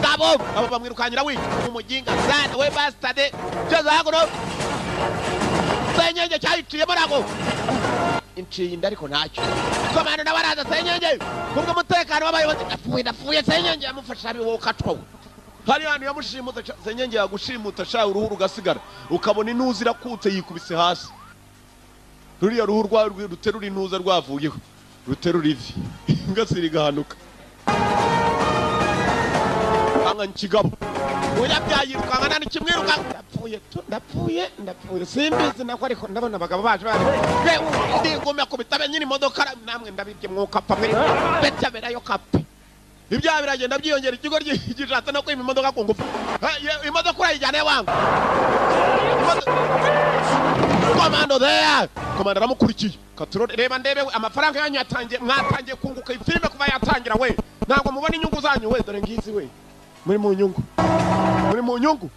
ngabo abo bamwirukanyira we umuginga sana we bastard cyaza hakuno senyenge cyayiciye murago inciye inda ariko ntacyo komando n'abaraza senyenge kubwo umutekano w'abayobozi ndapfuye senyenge yamufasha biwo katwa hari hantu yamushimuta senyenge yagushimuta sha uruhu rugasigara ukabona intuza irakutse yikubise hasi ruriya ruhu rwa ruterura intuza rwavuyeho ruterura ivi ngasiri gahanuka anga nkigabo uyabyayirukanga n'ikimwiruka ndapfuye ndapfuye simbizi nako ariko ndabona abagabo baje bari ndigumya kubitabe nyine imodoka namwe ndabibye mwuka pamwe betaberayo kape ibyaha biragenda byiyongera ikigo gishatse no kwima imodoka ku ngufu. Imodoka urayijyana wangu komando there komando aramukurikiye katurore reba ndebe amafaranga yanyu yatangiye mwatangiye kunguka ifilime kuva yatangira we ntabwo mubona inyungu zanyu we dore ngizi we muri mu nyungu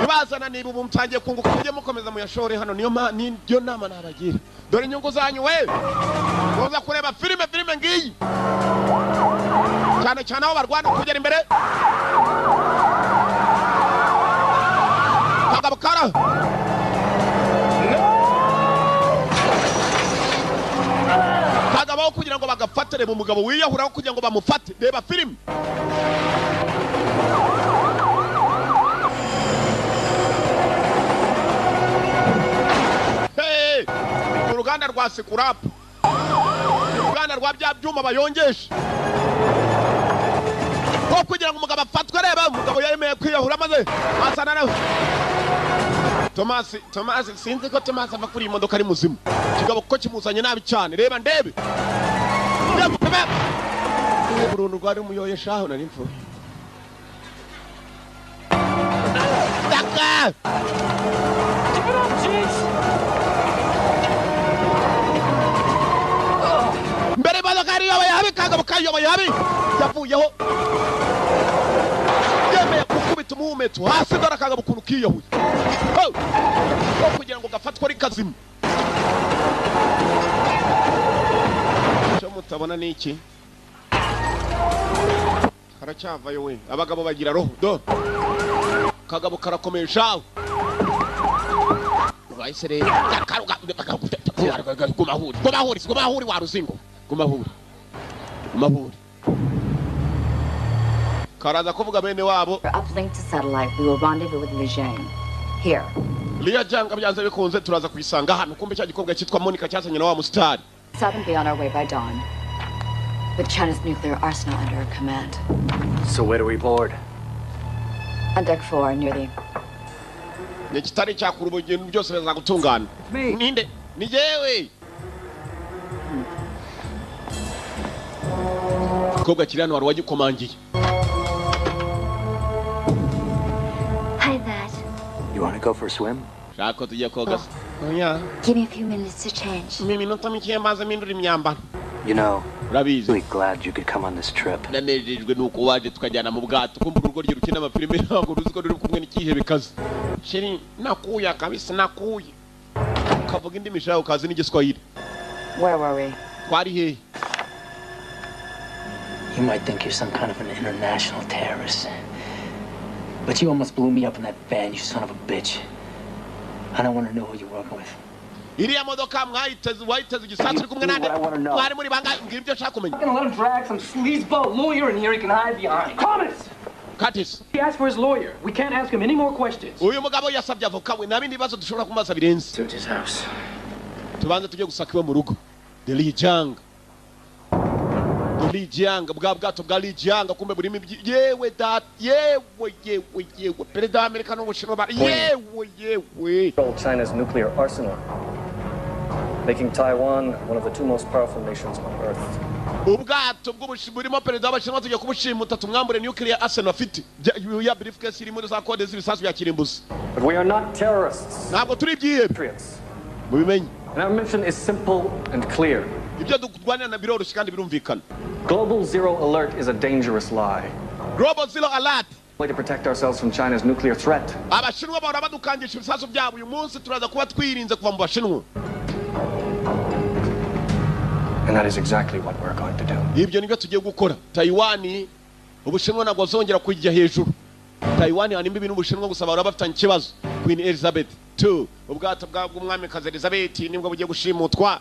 ibazana niba ubu mutangiye kunguka mujye mukomeza muyashore hano niyo nama nabagira dore inyungu zanyu we muza kureba filime ngiyi cyane cyane aho barwana kugera imbere kagabo kara kagabo kugira ngo bagafate reba umugabo wiyahura kugira ngo bamufate reba filime hey uruganda rwa Sikurapu uruganda rwa bya byuma bayongesha ko kugira ngo umugabo afatwe reba umugabo yemeye kwiyahura maze asana nawe Thomas sinzi ko Thomas ava kuri imodoka ari muzima kigabo kuko kimuzanye nabi cyane reba ndebe uruntu rwari umuyoye shaho nari mfu Taka mbere imodoka ariyoboye habi kagabo kayoboye habi yavuyeho yemeye gukubita umuhumetso hasi dore akagabo ukuntu kiyahuye ko kugira ngo gafatwe ari kazima icyo mutabona ni iki karacyavayo we abagabo bagira roho do kagabo karakomeye shawe urahise rero gumahuri wa ruzingo gumahuri karaza kuvuga bene wabo. Uplink to satellite, we will rendezvous with Lijiang. Here. Lijiang byanze bikunze turaza kuyisanga hano kumbe cya gikobwa cyitwa Monica cyazanye na wa mustari. Southern be on our way by dawn. With China's nuclear arsenal under our command. So where do we board? On deck 4 near the Nikitari cyakura ubugeni byose bizagutungana. Ninde? Ni jewe. Gikobwa kiri hano wari wagikomangiye. Hi, Dad. You want to go for a swim? Shaka tujye koga. Oya. Give me a few minutes to change. Iminota mike mbanze mpindura imyambaro. You know, urabizi. Really glad you could come on this trip. Nanejejwe nuko waje tukajyana mu bwato kumva urugo rye rukina amafilime ntabwo ruzi ko ruri kumwe n'ikihebe kazi. Sheri nakuya kabisa nakuye. Ukavuga indimi shaho ukazi n'igiswahili. Where were we? Twari hehe? You might think you're some kind of an international terrorist. But you almost blew me up in that van, you son of a bitch. I don't want to know who you're working with. Iriya modoka mwayiteze, wayiteze igisasu uri kumwe nande? Mwari muri bangahe? Mbwira ibyo nshaka kumenya. I'm gonna let him drag some sleazeball lawyer in here he can hide behind. Thomas! Curtis. He asked for his lawyer. We can't ask him any more questions. Uyu mugabo yasabye avoka we, nta bindi bibazo dushobora kumubaza birenze. Search his house. Tubanze tujye gusaka iwe mu rugo. The Li Jiang. The Li Jiang, bwa bwato bwa Li Jiang kumbe burimo yewe dat, yewe yewe yewe. Perezida wa Amerika n'Ubushinwa yewe yewe. China's nuclear arsenal, making Taiwan one of the two most powerful nations on earth. Ubwato burimo perezida w'Abashinwa tugiye kubushimuta tumwambure nuclear arsenal afite. Ya briefcase irimo za kode z'ibisasu bya kirimbuzi. But we are not terrorists. Ntabwo turi ibyihebe. Mubimenye. And our mission is simple and clear. Ibyo durwanira na biroroshye kandi birumvikana. Global Zero Alert is a dangerous lie. Global Zero Alert. Way to protect ourselves from China's nuclear threat. Abashinwa bahora badukangisha ibisasu byabo, uyu munsi turaza kuba twirinze kuva mu Bashinwa. And that is exactly what we're going to do. Ibyo nibyo tugiye gukora. Taiwan, Ubushinwa ntabwo bazongera kujya hejuru. Taiwan hani imbibi n'Ubushinwa gusa bahora bafitanye ikibazo. Queen Elizabeth II, ubwato bw'umwamikazi Elizabeth nibwo bugiye gushimutwa.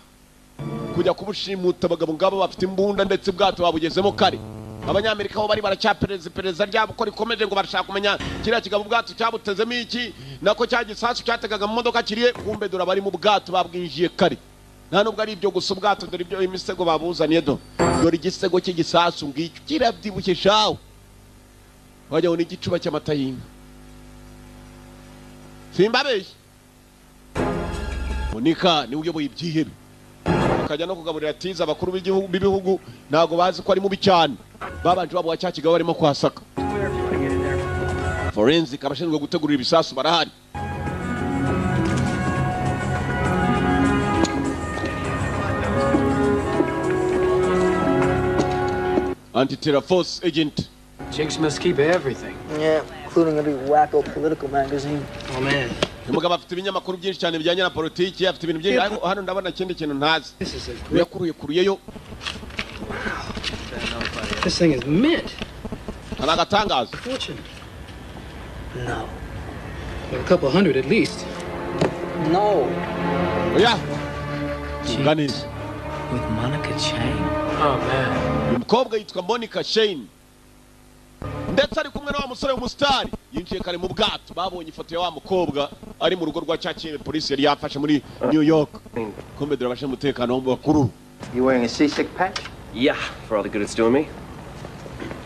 Kujya kubushimuta abagabo ngabo bafite imbunda ndetse ubwato babugezemo kare. Abanyamerika bo bari baracyapereza iperereza ryabo ko rikomeje ngo barashaka kumenya kiriya kigabo ubwato cyabutezemo iki, nako cya gisasu cyategaga mu modoka kiriye, kumbe dore abari mu bwato babwinjiye kare. Nta nubwo ari ibyo gusa, ubwato dore ibyo imisego babuzaniye do. Dore igisego cy'igisasu ngicyo kirabyibushye shawe. Wajya ngo ni igicuba cy'amata y'inka. Simbabeshye. Monica niwe uyoboye ibyihebe. Akajya no kugaburira tiza abakuru b'igihugu b'ibihugu ntago bazi ko ari mubi cyane. Babanje babo cya kigabo barimo kwasaka. Forensic abashinzwe gutegura ibisasu barahari. Anti-terror force agent. Jinx must keep everything. Yeah, including every wacko political magazine. Oh man. Umugabo afite ibinyamakuru byinshi cyane bijyanye na politiki, afite ibintu byinshi. Ariko hano ndabona ikindi kintu ntazi. Yakuruye kuruyeyo. This thing is mint. Aragatangaza. Fortune. No. A couple hundred at least. No. Yeah. Ganiz. With Monica Chang. Oh man. Umukobwa yitwa Monica Shane. Ndetse ari kumwe na wa musore w'umusitari yinjiye kare mu bwato, babonye ifoto ya wa mukobwa ari mu rugo rwa cyakiye polisi yari yafashe muri New York. Kumbe dore abashinzwe umutekano wo bakuru. You wearing a seasick patch? Yeah, for all the good it's doing me.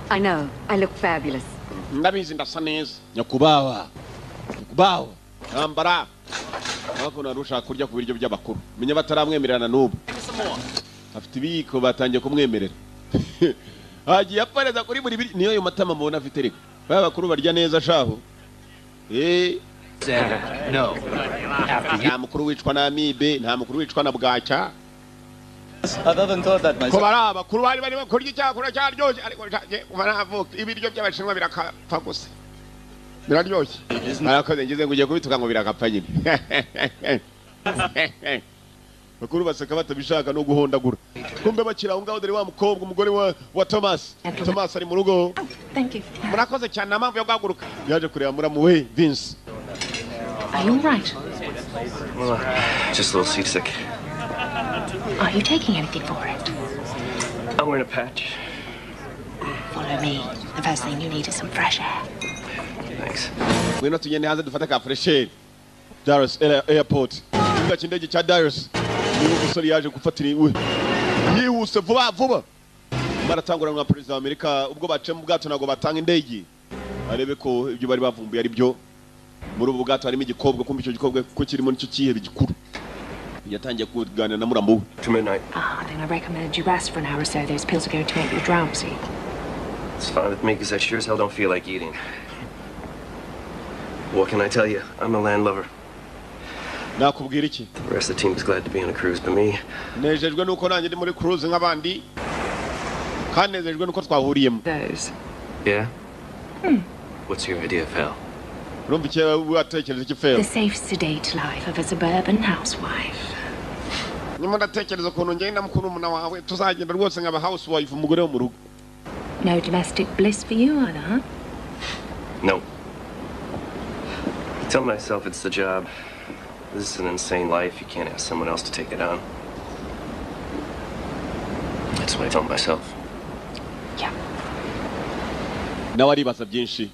I know. I look fabulous. Ndabizi ndasa neza. Nyakubahwa. Nyakubahwa. Ambara. Abakuru arusha kurya ku biryo by'abakuru. Menya bataramwemererana n'ubu. Afite ibiyiko batangiye kumwemerera. Hagiye apareza kuri buri biri niyo yo matama mubona afite reka. Baba bakuru barya neza shaho. No. Nta mukuru wicwa na amibe, nta mukuru wicwa na bwacya. I've often thought that myself. Ko bari abakuru bari barimo kurya icyakura cyaryoshye, ariko baravuka ibiryo by'abashinwa birakapfa gusa. Biraryoshye. Barakoze ngize ngo ugiye kubituka ngo birakapfa nyine. Bakuru baseka batabishaka no guhondagura. Kumbe bakira aho ngaho dore wa mukobwa umugore wa Thomas. Thomas ari mu rugo. Thank you. Murakoze cyane nta mpamvu yo guhaguruka. Yaje kureba muramu we Vince. Are you all right? Well, just a little seasick. Are you taking anything for it? I'm wearing a patch. Follow me. The first thing you need is some fresh air. Thanks. Ngwino tugende hanze dufate ka fresh air. Dallas Airport. Ikibuga cy'indege cya Dallas. Niba umusore yaje gufatira iwe yihuse vuba vuba baratangura nka perezida wa Amerika ubwo bace mu bwato ntabwo batanga indege arebe ko ibyo bari bavumbuye ari byo. Muri ubu bwato harimo igikobwa, kumbe icyo gikobwa ko kirimo nicyo cyihebe gikuru. Yatangiye kuganira na muramu we. To midnight. Ah, then I recommend you rest for an hour or so. Those pills are going to make you drowsy. It's fine with me because I sure as hell don't feel like eating. What can I tell you? I'm a landlubber. Nakubwira iki? The rest of the team is glad to be on a cruise, but me. Nejejwe nuko nanjye ndi muri cruise nk'abandi. Kandi nejejwe nuko twahuriyemo. Those. Yeah? What's your idea of hell? Urumva icyo watekereje iki fail? The safe, sedate life of a suburban housewife. Nyuma ndatekereza ukuntu ngenda mukuru muna wawe tuzagenda rwose nkaba housewife umugore wo mu rugo. No domestic bliss for you either, huh? No. I tell myself it's the job. This is an insane life. You can't ask someone else to take it on. That's what I tell myself. Yeah. Nawe aribaza byinshi.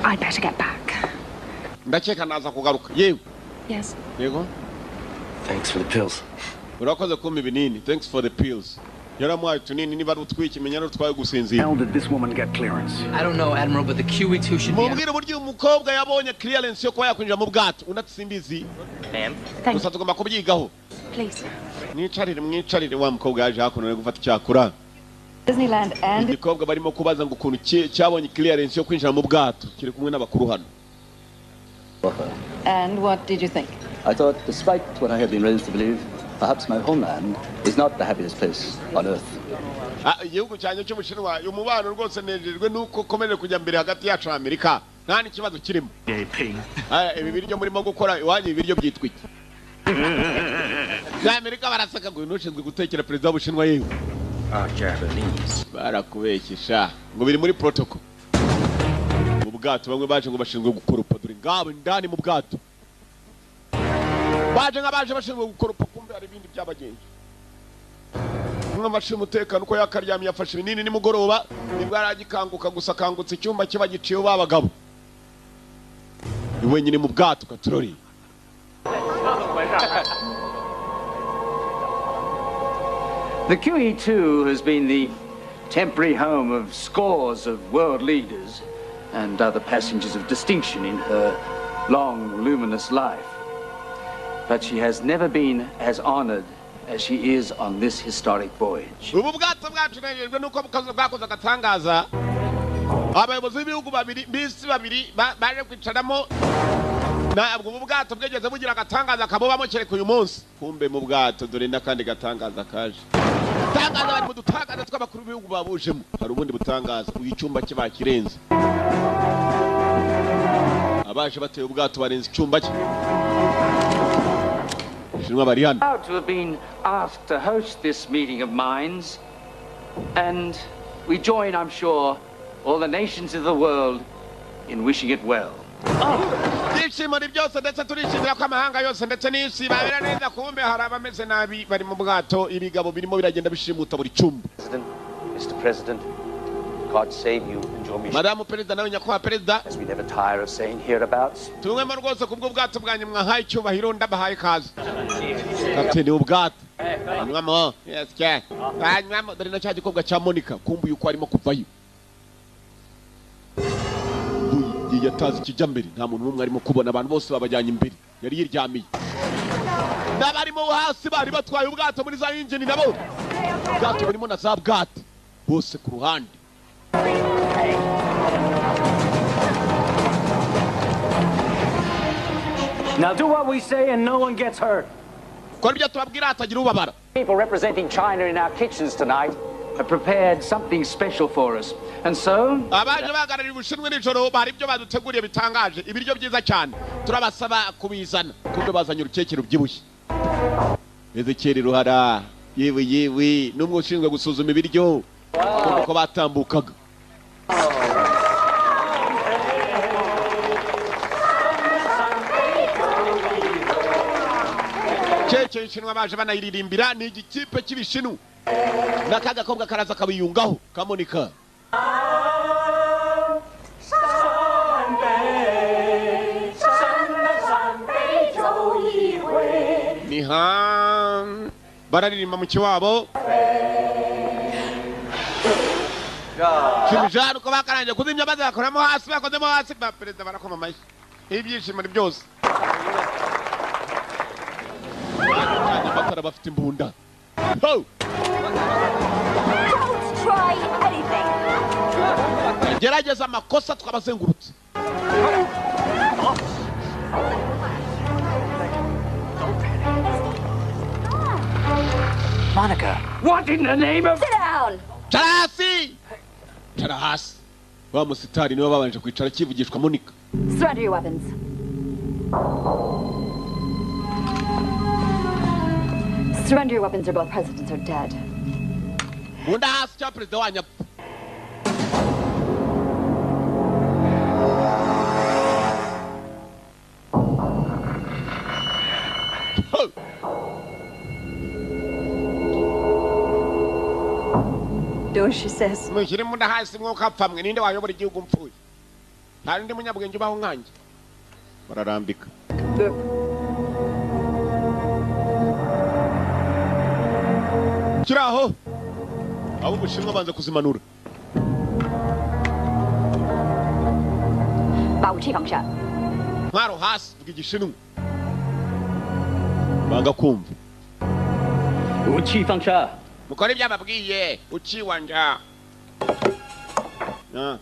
I'd better get back. Ndakeka naza kugaruka yewe. Yes. Yego. Thanks for the pills. Urakoze kumpa ibinini. Thanks for the pills. Yaramuhaye utunini niba ari utwiki menya ari utwaye gusinzira. How did this woman get clearance? I don't know, Admiral, but the QE2 should be. Mubwire uburyo uyu mukobwa yabonye clearance yo kuba yakwinjira mu bwato unatsimbizi. Ma'am. Gusa tugomba kubyigaho. Please. Mwicarire mwicarire wa mukobwa yaje hakuno ari gufata icyakura. Disneyland and Igikobwa barimo kubaza ngo ukuntu cyabonye clearance yo kwinjira mu bwato kiri kumwe n'abakuru hano. And what did you think? I thought, despite what I have been raised to believe, perhaps my homeland is not the happiest place on earth. Igihugu cyanjye cy'Ubushinwa umubano rwose nejejwe nuko ukomeje kujya mbere hagati yacu na Amerika nta n'ikibazo kirimo. Ibi biryo murimo gukora iwanyu ibiryo byitwa iki? Na Amerika barasaka ngo nushinzwe gutekera perezida w'Ubushinwa yewe. Japanese. Barakubekesha ngo biri muri protocol. Mu bwato bamwe baje ngo bashinzwe gukoropa dore ngabo indani mu bwato. Baje nk'abaje bashinzwe gukoropa kumbe hari ibindi byabagenje. Umwe amashyi umutekano uko yakaryamye yafashe ibinini nimugoroba nibwo aragikanguka gusa akangutse icyumba kiba giciye babagabo. Ni wenyine mu bwato katurori. The QE2 has been the temporary home of scores of world leaders and other passengers of distinction in her long, luminous life. But she has never been as honored as she is on this historic voyage. Ubu bwato bwacu nejejwe nuko bwakoze agatangaza. Abayobozi b'ibihugu babiri b'isi babiri baje kwicaramo. Ntabwo ubu bwato bwegeze bugira agatangaza kabobamo kereka uyu munsi. Kumbe mu bwato dore n'akandi gatangaza kaje. Tangaza bari mu dutangaza tw'abakuru b'ibihugu babujemo. Hari ubundi butangaza uyu cyumba cye bakirenze. Abaje bateye ubwato barenze icyumba cye. Shinwa bari hano. Proud to have been asked to host this meeting of minds, and we join, I'm sure, all the nations of the world in wishing it well. Ibyishimo ni byose ndetse turishimira ko amahanga yose ndetse n'isi babera neza. Kumbe hari abameze nabi bari mu bwato, ibigabo birimo biragenda bishimuta buri cyumba. Mr. President, God save you and your mission. Madamu Perezida nawe nyakubahwa Perezida, as we never tire of saying hereabouts. Tumwemo rwose kubwo bwato bwanyu mwahaye icyubahiro ndabahaye ikaze. Kapiteni w'ubwato anywamo, yes cya anywamo. Dore na cya gikobwa cya Monica kumbuye uko arimo kuvayo. Yatazi ikijya mbere nta muntu n'umwe arimo kubona, abantu bose babajyanye imbere. Yari yiryamiye n'abarimo hasi bari batwaye ubwato muri za engine nabo ubwato burimo na za bwato bose ku ruhande. Now do what we say and no one gets hurt. Kora ibyo tubabwira hatagira ubabara. People representing China in our kitchens tonight have prepared something special for us. And so abaje bagararira Ubushinwa nijoro bari ibyo baduteguriye bitangaje, ibiryo byiza cyane turabasaba kubizana. Kumbe bazanye urukeke rubyibushye. Ezekiel Ruhara yewe yewe n'umwe ushinzwe gusuzuma ibiryo kuko batambukaga. Keke y'Ishinwa baje banayiririmbira ni igikipe cy'ibishinu n'akagakobwa karaza kabiyungaho kamonika. Niha bararirimba mu kiwabo. Kimijana uko bakaranje kuzimya maze bakoramo hasi bakozemo hasi ba perezida barakoma amashyi. Ibyishimo ni byose. Amatara bafite imbunda. Don't try anything. Gerageza amakosa twabazengurutse. Monica. What in the name of... Sit down. Tarasi! Tarasi. Wa musitari niwe babanje kwicara kivugishwa Monica. Surrender your weapons. Surrender your weapons or both presidents are dead. Bunda hasi cya perezida wanyu. Do as she says. Mushyire imbunda hasi mwuka apfa mwe, ninde wayobora igihugu mpfuye? Nta n'undi munyabwenge ubaho nkanjye. Bararambika. Kiri aho, abo Ubushinwa banza kuzimanura. 把武器放下。 Ntwaro hasi, vuga Igishinwa. Banga kumva. 武器放下。 Mukore ibyo ababwiye uciwanja. Ah.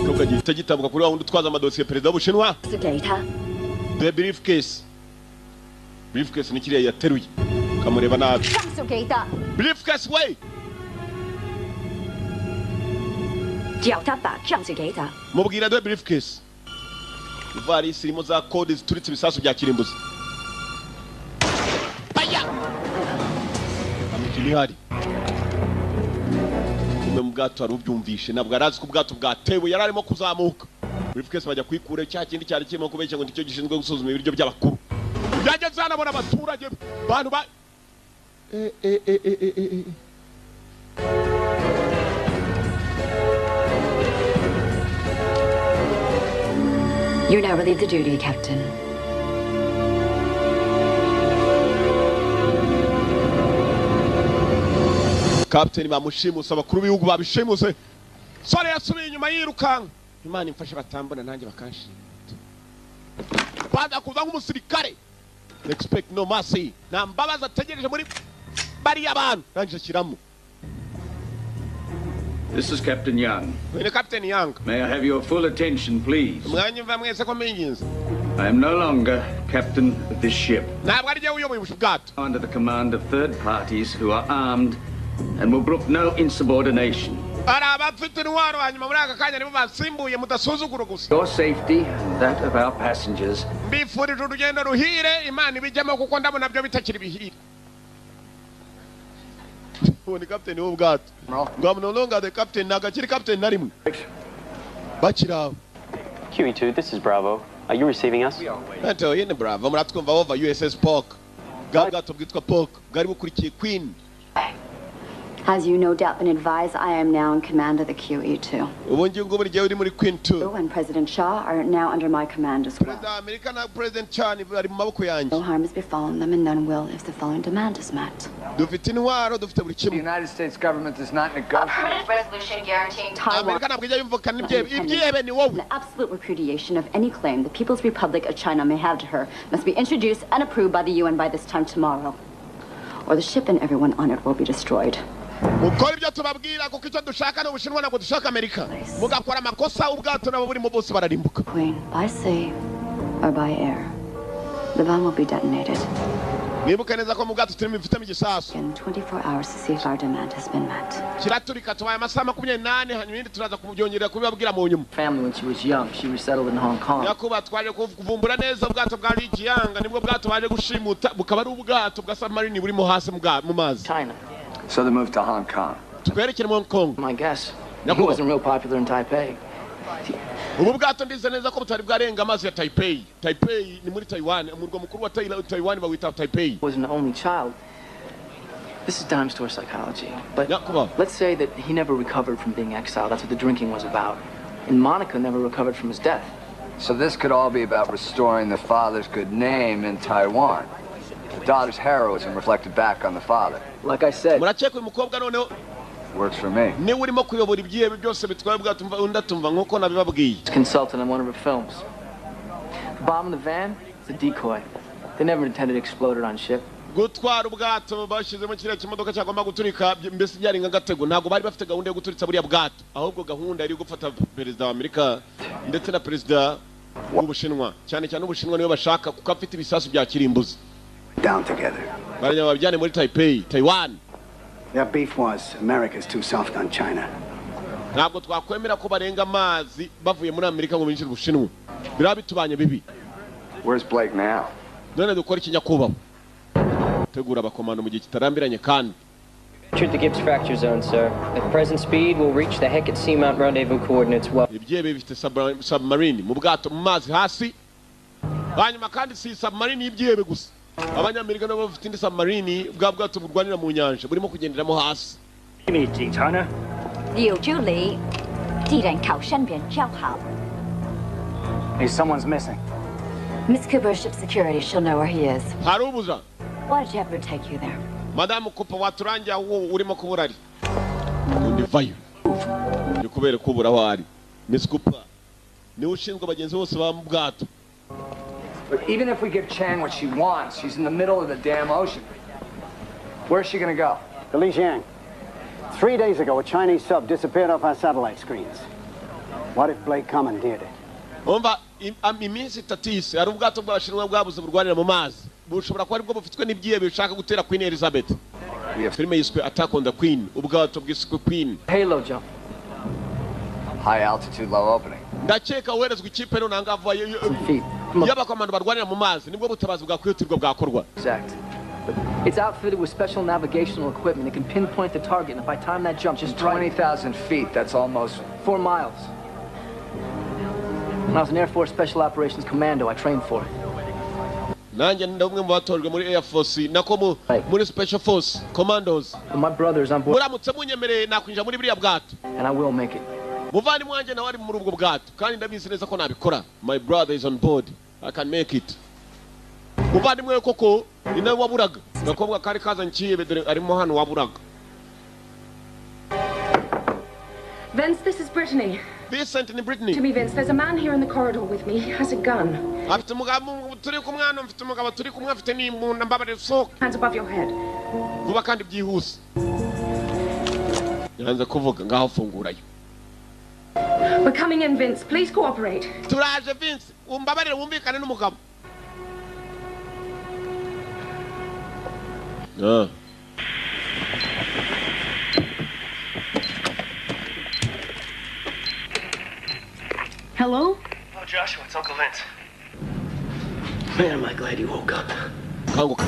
Kuka gihita gitambuka kuri wa wundi utwaza amadosiye, perezida w'Ubushinwa. 是给他。 The briefcase, briefcase ni kiriya yateruye, kamureba nabi. 上手给他。 Briefcase we. 叫他把账子给他。 Mubwira the briefcase, ivarisi irimo za kode zituritse ibisasu bya kirimbuzi. Aya amikini ihari umwe mu bwato wari ubyumvishe, ntabwo yari azi ko ubwato bwatewe, yari arimo kuzamuka. Briefcase bajya kuyikura, cya kindi cyari kirimo kubeshya ngo nicyo gishinzwe gusuzuma ibiryo by'abakuru. Byageze hano abona abaturage bantu ba eh eh eh eh eh eh. You're now relieved of duty, Captain. Kapiteni bamushimuse, abakuru b'ibihugu babishimuse. Sore yasubiye inyuma yirukanka. Imana imfashe batambona nanjye bakanshimuta. Baza kuza nk'umusirikare. Expect no mercy, nta mbabazi ategereje muri bariya bantu. Rangije ashyiramo. This is Captain Young. Uyu ni Kapiteni Yang. May I have your full attention, please? Mwanyumva mwese ko mbinginze. I am no longer captain of this ship. Ntabwo ari jyewe uyoboye ubu bwato. Under the command of third parties who are armed and will brook no insubordination. Hari abafite intwaro, hanyuma muri aka kanya nibo basimbuye, mudasuzugura gusa. Your safety and that of our passengers Mbifurije urugendo ruhire, Imana ibijyamo kuko ndabona byo bitakiri bihire. Uwo ni kapiteni w'ubwato ngo I'm no longer the captain, ntabwo akiri captain na rimwe bakiri aho. QE2, this is Bravo. Are you receiving us? Ntacyo yine, Bravo, muratwumva? Over. USS Pork, bwa bwato bwitwa Pork bwari bukurikiye Queen. As you no doubt been advised, I am now in command of the QE2. Ubu ngiye buri gihe uri muri Queen 2. You and President Shaw are now under my command as well. Perezida wa Amerika na President Chan bari mu maboko yanjye. No harm has befallen them, and none will if the following demand is met. Dufite intwaro, dufite buri kimwe. The United States government does not negotiate. Permanent resolution guaranteeing Taiwan Amerika ntabwo ijya yumvikana n'ibyihebe, ibyihebe ni wowe. the absolute repudiation of any claim the People's Republic of China may have to her must be introduced and approved by the UN by this time tomorrow, or the ship and everyone on it will be destroyed. Mukora ibyo tubabwira, kuko icyo dushaka ni Ubushinwa, ntabwo dushaka Amerika. Mugakora amakosa, ubwato nabo burimo bose bararimbuka. Queen, by sea or by air, the bomb will be detonated Mwibuke neza ko mu bwato turimo bifitemo igisasu. in 24 hours to see if our demand has been met. Kiraturika, tubaye amasaha 24, hanyuma ibindi turaza kubyongerera kubibabwira mu nyuma. Family when she was young. She resettled in Hong Kong. Nyakubahwa, twaje kuvumbura neza ubwato bwa Lijiang, nibwo bwato baje gushimuta, bukaba ari ubwato bwa submarine burimo hasi mu mazi. China. So they moved to Hong Kong. Twerekere mu Hong Kong. My guess. He Nyakubahwa. wasn't real popular in Taipei. Ubu bwato ndize neza ko butari bwarenga amazi ya Taipei. Taipei ni muri Taiwan, umurwa mukuru wa Taiwan bawita Taipei. Was an only child. This is dime store psychology. But Nyakubahwa. let's say that he never recovered from being exiled. That's what the drinking was about. And Monica never recovered from his death. So this could all be about restoring the father's good name in Taiwan. The daughter's heroism reflected back on the father. Like I said, Murakeka uyu mukobwa noneho Works for me. niwe urimo kuyobora ibyihebe byose bitwaye ubwato, undi atumva nk'uko nabibabwiye. Consultant on one of her films. The bomb in the van is a decoy. They never intended to explode it on ship. Gutwara ubwato bashyizemo kiriya kimodoka cyagomba guturika, mbese byari nk'agatego. Ntabwo bari bafite gahunda yo guturitsa buriya bwato, ahubwo gahunda yari gufata perezida wa Amerika ndetse na perezida w'Ubushinwa, cyane cyane Ubushinwa niwe bashaka kuko afite ibisasu bya kirimbuzi. Down together. Barajya babijyane muri Taipei, Taiwan. Their beef was America's too soft on China. Ntabwo twakwemera ko barenga amazi bavuye muri Amerika ngo binjire Ubushinwa, biraba bitubanye bibi. Where's Blake now? None dukora iki, nyakubahwa? Tegura abakomando mu gihe kitarambiranye kandi Entered the Gibbs fracture zone, sir. At present speed, we'll reach the Hecate Seamount rendezvous coordinates well. Ibyebe bifite submarine mu bwato mu mazi hasi. Hanyuma kandi si submarine y'ibyebe gusa. Abanyamerika nabo bafite indi submarine bwa bwato burwanira mu nyanja burimo kugenderamo hasi. Hey, someone's missing. Miss Cooper, ship security, she'll know where he is. Harubuza. Why did you have her take you there? Madame Cooper waturangira aho urimo kubura ari. Undi vayo. Ndi kubera kubura aho ari. Miss Cooper niwe ushinzwe abagenzi bose ba mu bwato. But even if we give Chang what she wants, she's in the middle of the damn ocean. Where's she gonna go? To Lijiang. 3 days ago, a Chinese sub disappeared off our satellite screens. What if Blake commandeered it? Umva iminsi itatu ihise hari ubwato bw'abashinwa bwabuze burwanira mu mazi bushobora kuba aribwo bufitwe n'ibyihebe bishaka gutera Queen Elizabeth. Filime yiswe Attack on the Queen, ubwato bwiswe Queen. Halo jump. High altitude, low opening. Ndakeka woherezwa ikipe none ahangaha y'abakomando barwanira mu mazi nibwo butabazi bwakwihutirwa bwakorwa. Exact. But it's outfitted with special navigational equipment. It can pinpoint the target, and if I time that jump just right... 20,000 feet, that's almost 4 miles. When I was an Air Force Special Operations Commando, I trained for it. Nanjye ndi umwe mu batojwe muri Air Force nako muri Special Force Commandos. My brother's on board. Muramutse munyemereye nakwinjira muri buriya bwato. And I will make it. Muvandimwe wanjye nawe ari muri ubwo bwato kandi ndabizi neza ko nabikora. My brother is on board. I can make it. Muvandimwe koko ni nawe waburaga. Gakobwa kari kazanye ikihebe dore arimo hano waburaga. Vince, this is Brittany. Vincent ni Brittany. To me, Vince, there's a man here in the corridor with me. He has a gun. Afite umugabo turi kumwe mfite umugabo turi kumwe afite n'imbunda mbabarira sohoka. Hands above your head. Vuba kandi byihuse. Yanze kuvuga ngaho fungurayo. We're coming in, Vince. Please cooperate. Turaje Vince, umbabarire wumvikane n'umugabo. Ah. Hello? Hello, Joshua. It's Uncle Vince. Man, am I glad you woke up. Kanguka.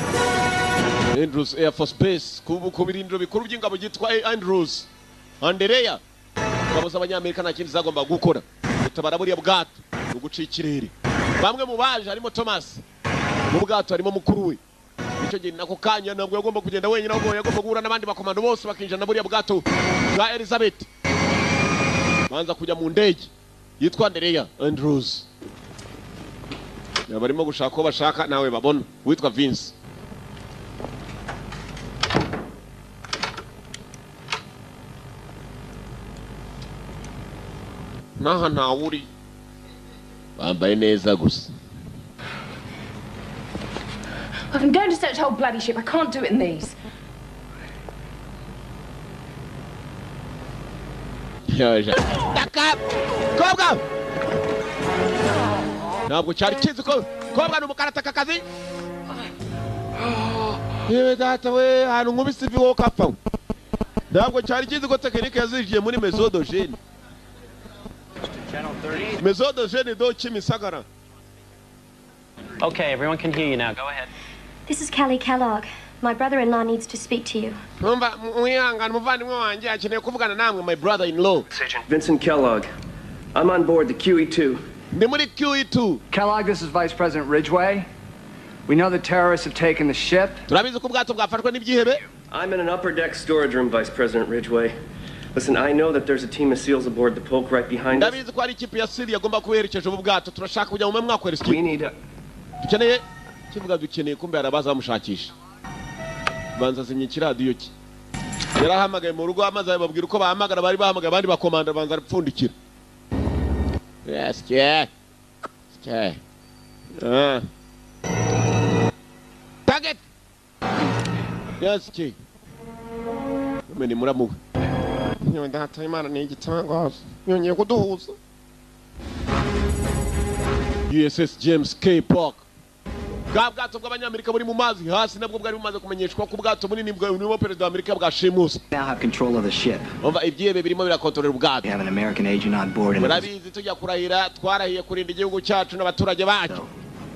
Andrews Air Force Base. Ku birindiro bikuru by'ingabo byitwa Andrews. Anderea. Ingabo z'Abanyamerika nta kindi zagomba gukora. Gutabara buriya bwato no guca ikirere. Bamwe mu baje harimo Thomas. Mu bwato harimo mukuru we. Icyo gihe nako kanya ntabwo yagomba kugenda wenyine ahubwo yagomba guhura n'abandi bakomando bose bakinjira na buriya bwato bwa Elizabeth. Banza kujya mu ndege yitwa Anderea Andrews. Barimo gushaka ko bashaka nawe babona witwa Vince. Naha ntawuri bambaye neza gusa. I'm going to search the whole bloody ship. I can't do it in these. Taka! Kobwa! Ntabwo cyari kizi ko kobwa ni umukarataka kazi. Yewe data we ahantu nkubise ivi wowe ukapfa. Ntabwo cyari kizi ko tekinike yazijiye muri mesodogene. Mesodogene do Kimisagara. Okay, everyone can hear you now. Go ahead. This is Callie Kellogg. My brother-in-law needs to speak to you. Numva mwihangane umuvandimwe wanjye akeneye kuvugana namwe, my brother-in-law. Vincent Kellogg. I'm on board the QE2. Ndi muri QE2. Kellogg, this is Vice President Ridgway. We know the terrorists have taken the ship. Turabizi ko ubwato bwafashwe n'ibyihebe. I'm in an upper deck storage room, Vice President Ridgway. Listen, I know that there's a team of SEALs aboard the Polk right behind us. Ndabizi ko ari ikipe ya SEAL yagomba kuberekeje ubu bwato. Turashaka kujya mu mwaka wa We need a dukeneye kivuga dukeneye kumbe harabaza bamushakisha. Banza zimye ikiradiyo cye. Yarahamagaye mu rugo amaze ababwira uko bahamagara bari bahamagaye abandi bakomanda banza arapfundikira. Yes, yeah. Okay. Target. Yes, ki. Mene muramuwe. Nyewe data Imana ni igitangaza. Yongeye kuduhuza. USS James K. Polk. Bwa bwato bw'Abanyamerika buri mu mazi hasi nabwo bwari bumaze kumenyeshwa ko ubwato bunini bwa perezida wa Amerika bwashimuse. Now have control of the ship. Umva ibyihebe birimo birakontorera ubwato. We have an American agent on board and murabizi tujya kurahira twarahiye kurinda igihugu cyacu n'abaturage bacu.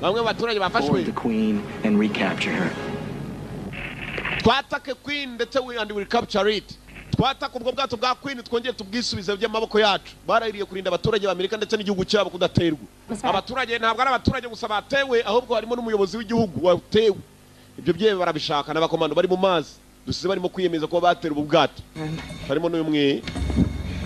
Bamwe mu baturage bafashwe the Queen and recapture her. Twatake Queen ndetse we and will capture it. Twataka ubwo bwato bwa Queen, twongere tubwisubize by'amaboko yacu. Barahiriye kurinda abaturage ba Amerika ndetse n'igihugu cyabo kudaterwa. Abaturage ntabwo ari abaturage gusa batewe, ahubwo harimo n'umuyobozi w'igihugu watewe. Ibyo byewe barabishaka. N'abakomando bari mu mazi dusize barimo kwiyemeza kuba batera ubu bwato, harimo n'uyu mwe.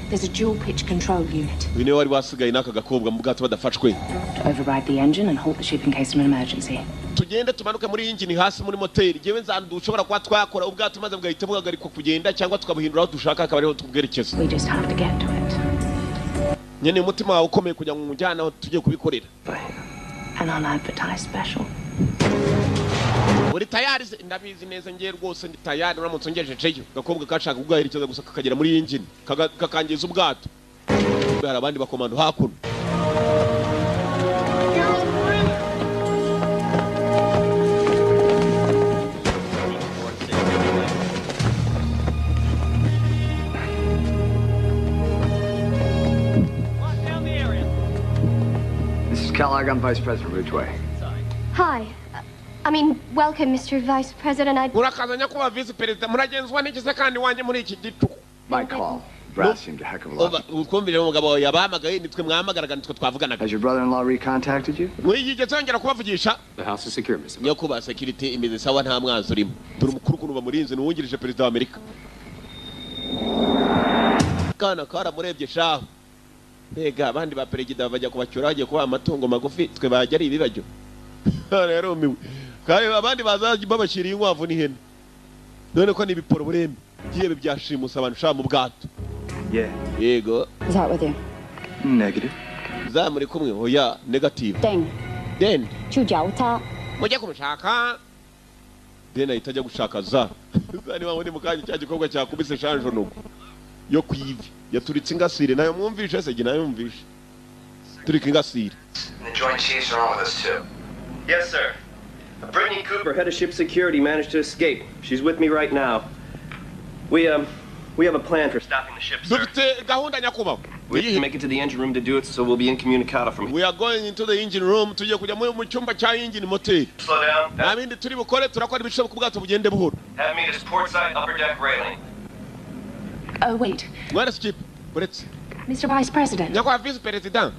There's a dual pitch control unit Uyu niwe wari wasigaye n'aka gakobwa mu bwato badafashwe. to override the engine and halt the ship in case of an emergency. Tugende tumanuke muri injini hasi muri moteri. Jewe nzandu ushobora kuba twakora ubwato maze bugahita buhagarikwa kugenda, cyangwa tukabuhindura aho dushaka akaba ariho tubwerekeza. We just have to get to it. Nyene umutima wawe ukomeye kugira ngo umujyane aho tugiye kubikorera. An unadvertised special. Uri tayari se? Ndabizi neza, ngiye rwose, ndi tayari uramutse ungejejeyo. Gakobwa kashaka kugaherekeza gusa kakagera muri iyi injini kakangiza ubwato. Hari abandi bakomando hakuno. This is Kellogg. I'm Vice President Ridgway. Hi. I mean, welcome, Mr. Vice President. I. Murakaza nyakubahwa visi perezida. Muragenzwa n'iki se kandi wanjye muri iki gicuku? My call. Brass seemed a heck of a lot. Umva, utwumvire, umugabo wawe yabahamagaye, nitwe mwahamagaraga, nitwe twavuganaga. Has your brother-in-law recontacted you? Mwigeze yongera kubavugisha? The house is secure, Mr. Nyakubahwa, security imeze sawa, nta mwanzi urimo. Dore umukuru ukuntu bamurinze, ni uwungirije perezida wa Amerika. Kana karamurebye shaho. Mbega abandi ba perezida bajya kubacyura bagiye kubaha amatungo magufi, twe bajya ari ibibajyo. Rero miwe kandi abandi baza babashyiriye inkwavu n'ihene, none ko ni ibiporo burembe byihebe byashimusa abantu shaka mu bwato. Yeah. Yego. Is that with you? Negative. Za muri kumwe? Oya, negative. Deng. Den. 去找他。 Mujye kumushaka. Den ahita ajya gushaka za za niba muri mukanya cya gikorwa cyakubise shanjonugo yo ku ivi yaturitse ingasire. Nayo mwumvishe se? Nayo mwumvishe turika ingasire. And the Joint Chiefs are on with us, too. Yes, sir. Brittany Cooper, head of ship security, managed to escape. She's with me right now. We have a plan for stopping the ship, sir. Dufite gahunda, nyakubahwa. We have to make it to the engine room to do it, so we'll be incommunicado from here. We are going into the engine room. Tugiye kujya mu cyumba cya engine moteri. Slow down. Nta bindi turi bukore, turakora ibishoboka ubwato bugende buhoro. Have me to port side upper deck railing. Oh, wait. Mwana skip uretse. Mr. Vice President. Nyakubahwa visi perezida.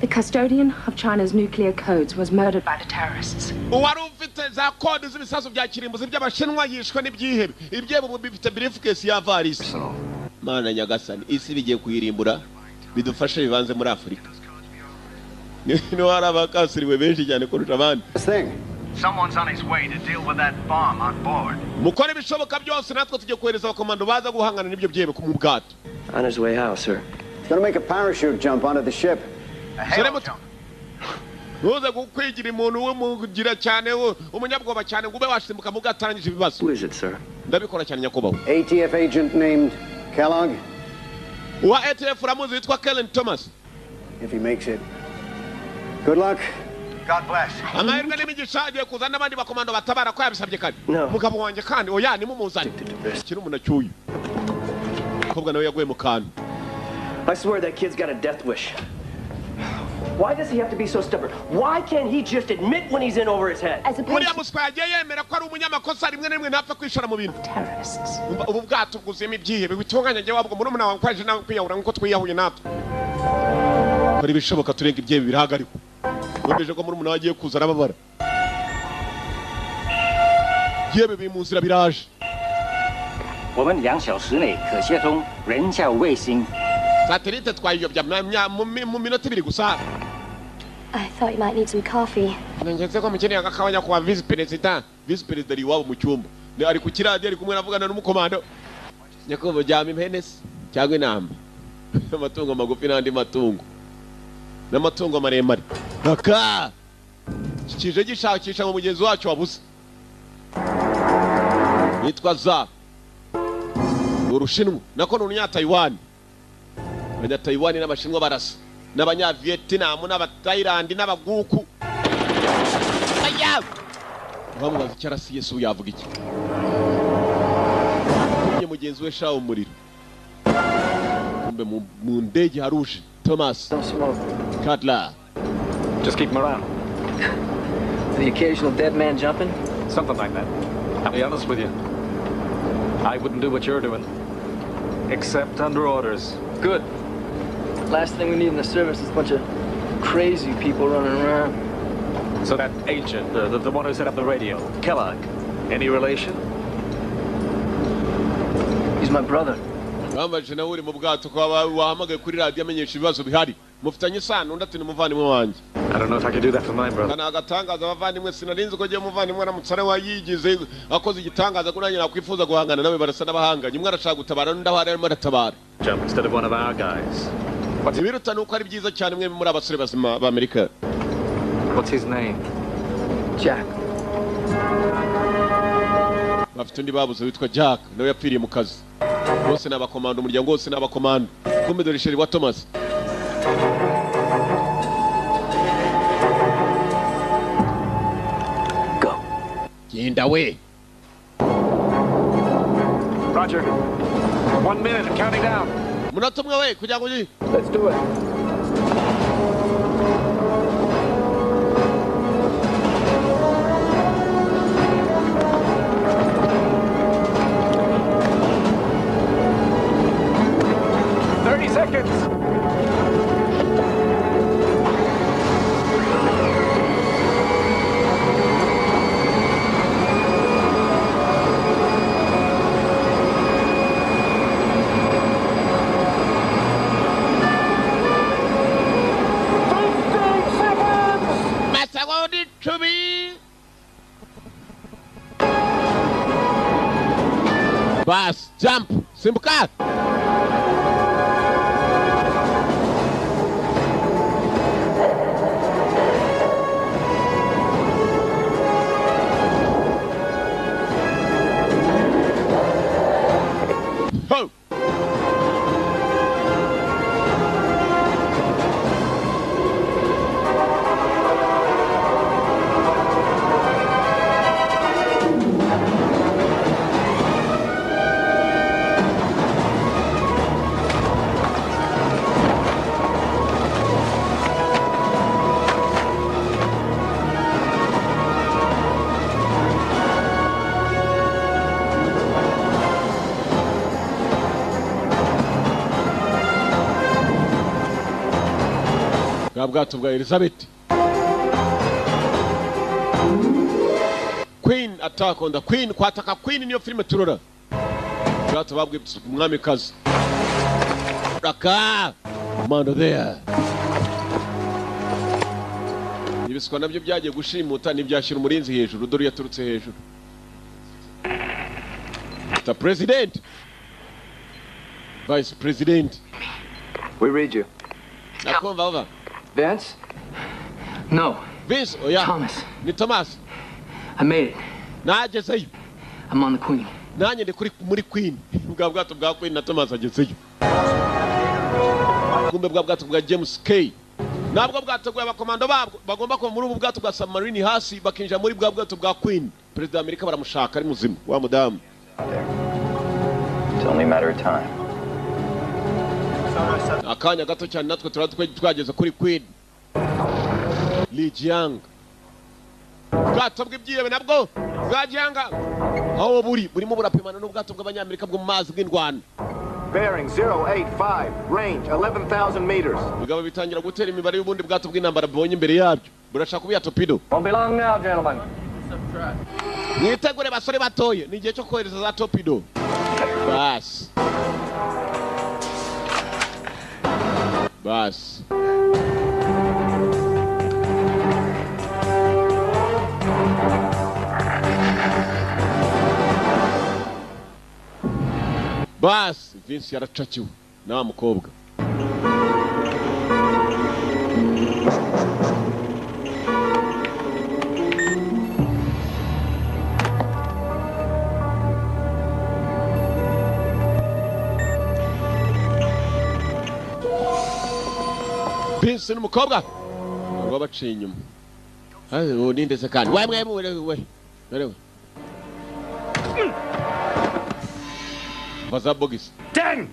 The custodian of China's nuclear codes was murdered by the terrorists. Uwari ufite za kode z'ibisasu bya kirimbuzi by'Abashinwa yishwe n'ibyihebe. Ibyihebe ubu bifite briefcase ya varisi. Mana nyagasani, isi bigiye kuyirimbura. Bidufashe bibanze muri Afurika, niho hari abakasiriwe benshi cyane kurusha abandi. Someone's on his way to deal with that bomb on board. Mukore ibishoboka byose, natwe tugiye kohereza abakomando baza guhangana n'ibyo byihebe mu bwato. On his way how, sir? He's gonna make a parachute jump onto the ship. Sore muto, ntuze kukwigira umuntu w'umugira cyane umunyabwoba cyane ngo ube wasimbuka mu bwato arangije ibibazo. Who is it, sir? Ndabikora cyane, nyakubahwa. ATF agent named Kellogg. Uwa ATF uramuzi, witwa Kellen Thomas. If he makes it. Good luck. God bless. Amahirwe n'imigisha. Agiye kuzana n'abandi bakomando batabara ko yabisabye kare. No. Mugabo wanjye kandi oya, nimumuzane. Kiri umuntu acyuye, umukobwa nawe yaguye mu kantu. I swear that kid's got a death wish. Why does he have to be so stubborn? Why can't he just admit when he's in over his head? As opposed Uriya muswa yagiye yemera ko ari umunyamakosa rimwe na rimwe, ntapfa kwishora mu bintu. Terrorists. Umva, ubu bwato bwuzuyemo ibyihebe bitunganya. Njye wabwo murumuna wawe kwaje nawe kwiyahura nk'uko twiyahuye natwe. Kora ibishoboka turenga ibyihebe birahagarikwa. Wumvise ko murumuna we agiye kuza arababara. Ibyihebe biri mu nzira biraje. 我们2小时内可接通人造卫星。 Satelite twayiyobya mu minota 2 gusa. I thought you might need some coffee. Ngeze ko mukeneye agakawa, nyakubahwa visi perezida. Visi perezida ari iwabo mu cyumba. Ari ku kiradiyo, ari kumwe avugana n'umukomando. Nyakubahwa, byama impene se cyangwa intama, amatungo magufi n'andi matungo n'amatungo maremare. Aka kije gishakisha mu mugenzi wacu wabuze yitwa za ni Urushinwa, nako ni Urunyatayiwani. Abanyatayiwani n'Abashinwa barasa, n'Abanyavietinamu n'Abatayilandi n'Abaguku. Aya bamubaza icyo arasiye se, ubu yavuga iki? Kumye mugenzi we shawo umuriro. Kumbe mu ndege haruje Thomas Cutler. Just keep him around. The occasional dead man jumping? Something like that. I'll be honest with you. I wouldn't do what you're doing. Except under orders. Good. Last thing we need in the service is a bunch of crazy people running around. So that agent, the one who set up the radio, Kellogg, any relation? He's my brother. Bambaje nawe uri mu bwato ko wahamagaye kuri radio amenyesha ibibazo bihari. Mufitanye isano undi ati ni umuvandimwe wanjye. I don't know if I could do that for my brother. Kana agatangaza abavandimwe sinarinzi ko giye umuvandimwe aramutse ari wayigize akoze igitangaza ko nanjye nakwifuza guhangana nawe barasa n'abahanganye. Umwe arashaka gutabara n'undi aho arimo aratabara. Jump instead of one of our guys. Ibiruta nuko ari byiza cyane mwe muri abasore bazima ba Amerika. What's his name? Jack. Bafite undi babuze witwa Jack nawe yapfiriye mu kazi. Bose ni abakomando, umuryango wose ni abakomando. Kumbe dore sheri wa Thomas. Go. Genda we. Roger. 1 minute, I'm counting down. Munota umwe we kugira ngo uyi. Let's do it. Seconds. Masegonda 10. Bas, jump, simbuka. Bwato bwa Elizabeth. Queen attack on the Queen, kwataka Queen niyo filime turora. Bwato babwe umwamikazi. Raka commando there. Ibiswa nabyo byagiye gushimuta nibyashyira umurinzi hejuru dore yaturutse hejuru. The president. Vice president. We read you. Nakumva over. Vince? No. Vince, oh yeah. Thomas. Ni Thomas. I made it. Nagezeyo. I'm on the Queen. Nanjye ndi kuri muri Queen. Bwa bwato bwa Queen na Thomas agezeyo. Kumbe bwa bwato bwa James K. Nabwo bwateguye abakomando babwo bagomba kuva muri ubu bwato bwa submarine hasi bakinjira muri bwa bwato bwa Queen. Perezida wa Amerika baramushaka ari muzima wa mudamu. It's only a matter of time. Akanya gato cyane natwe turatwe twageze kuri Queen. Li Jiang. Bwato bw'ibyihebe nabwo bwa Jiang aho buri burimo burapimana n'ubwato bw'abanyamerika bwo mu mazi bw'indwana. Bearing 085, range 11,000 meters. Bigabo bitangira gutera imibare y'ubundi bwato bw'intambara bubonye imbere yabyo. Burashaka kubiya torpedo. Won't be long now, gentlemen. Mwitegure basore batoye, ni igihe cyo kohereza za torpedo. Bas. Bas. Bas, Vince yaracakiwe na mukobwa. Vince n'umukobwa ngo baciye inyuma. Ayo nindetse kandi. We mwe we we. Baza bogisi. Den!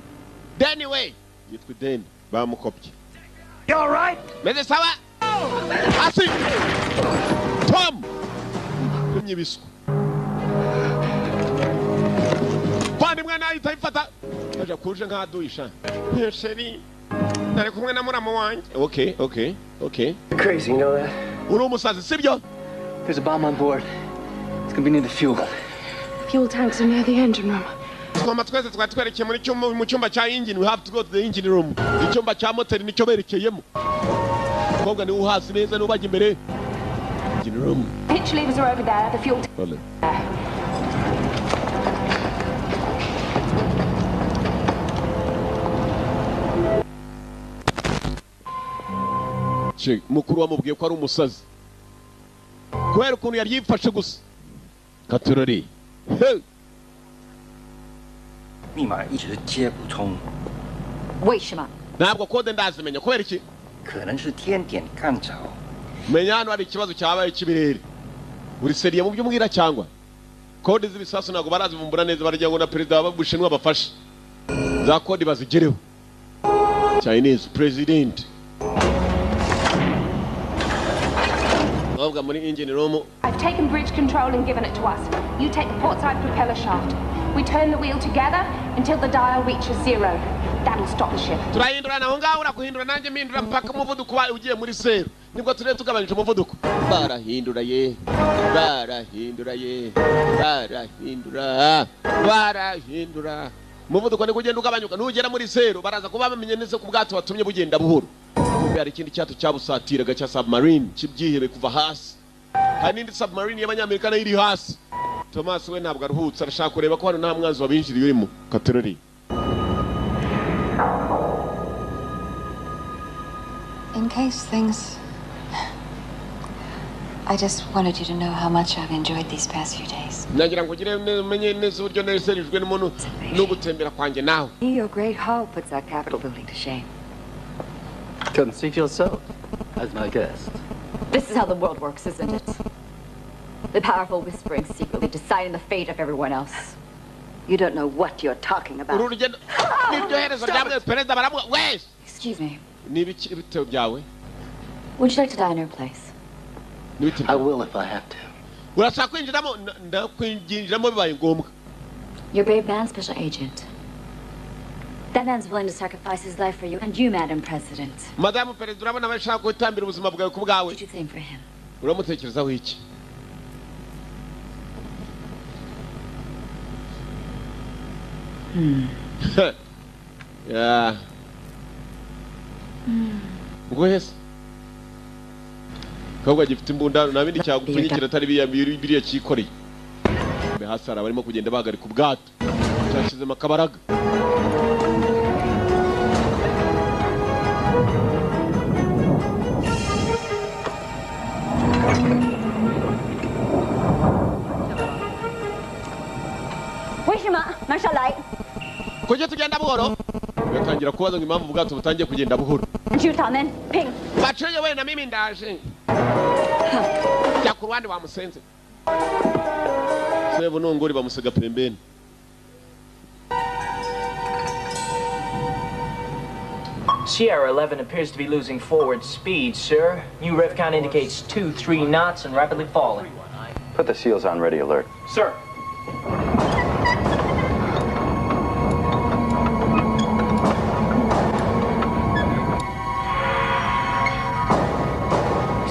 Danny we! Yitwa Den bamukopye. You all right? Meze sawa? Asi! Tom! Kumye biswa. Ahita ayifata aje kuje nk'aduhisha. Chérie, nari kumwe na muramu wanjye. Okay. Crazy, you know that? Uri umusazi, sibyo? There's a bomb on board. It's gonna be near the fuel. Fuel tanks are near the engine room. Twama twese twari twerekeye muri cyumba, mu cyumba cya engine. We have to go to the engine room. Icyumba cya moteri nicyo berekeyemo. Umukobwa niwe uhasi neza, niwe ubajya imbere. Engine room. Hitch levers are over there. The fuel Ole. There. Che, mukuru wamubwiye ko ari umusazi kubera ukuntu yari yifashe gusa. Katurori. Hey! 密码一直接不通， 为什么？ Ntabwo kode ndazimenya, kubera iki? 可能是天点干扰。 Menya hano hari ikibazo cyabaye cy'ibirere. Uri sérieux mu byo umbwira cyangwa? Kode z'ibisasu ntabwo barazivumbura neza, baragira ngo na perezida w'Ubushinwa bafashe za kode bazigereho. Chinese president bavuga muri engine room. I've taken bridge control and given it to us. You take the port side propeller shaft. We turn the wheel together until the dial reaches zero. That'll stop the ship. Turahindurana aho ngaho, uraguhindura nanjye mpindura mpaka umuvuduko wawe ugiye muri zeru, nibwo turere tugabanyije umuvuduko. Barahindura ye, barahindura ye, barahindura, barahindura. Umuvuduko ni kugenda ugabanyuka, nugera muri zeru baraza kuba bamenye neza ko ubwato batumye bugenda buhoro. Kumbe hari ikindi cyato cyabusatiraga cya submarine kibyihebe kuva hasi. Hari n'indi submarine y'Abanyamerika nayo iri hasi. Thomas we ntabwo aruhutse, arashaka kureba ko hano nta mwanzi wabinjiriye urimo. Katorori. In case things. I just wanted you to know how much I've enjoyed these past few days. Nagira ngo ugire umenye neza uburyo nezerijwe n'umuntu no gutembera kwanjye nawe. Your great hall puts our Capitol building to shame. Conceit yourself as my guest. This is how the world works, isn't it? The powerful whispering secretly, deciding the fate of everyone else. You don't know what you're talking about. Uru rugendo niryo herezo rya perezida baramuha wese. Excuse me. Ni ibiki ibitego byawe? Would you like to die in her place? I will if I have to. Urashaka kwinjiramo? Ndakwinjiramo bibaye ngombwa. Your brave man, special agent. That man's willing to sacrifice his life for you and you, Madam President. Madamu Perezida, urabona abashaka gutambira ubuzima bwawe ku bwawe. What do you think for him? Uramutekerezaho iki? Yeah. Ngo hese kabwa gifite imbunda nta bindi cyagupfunyikira atari biriya biriya cyikoreye. Mbe hasi hari abarimo kugenda bahagarika ubwato cyashyizemo akabaraga. 为什么慢下来？ Kuki tugenda buhoro? Batangira kubaza ngo impamvu ubwato butangiye kugenda buhoro. 去他们拼！ Baciye we na mimi ndaje. Jya ku ruhande wa musenze. Sebu nunguri bamusiga pembeni. Sierra 11 appears to be losing forward speed, sir. New rev count indicates 2-3 knots and rapidly falling. Put the seals on ready alert. Sir.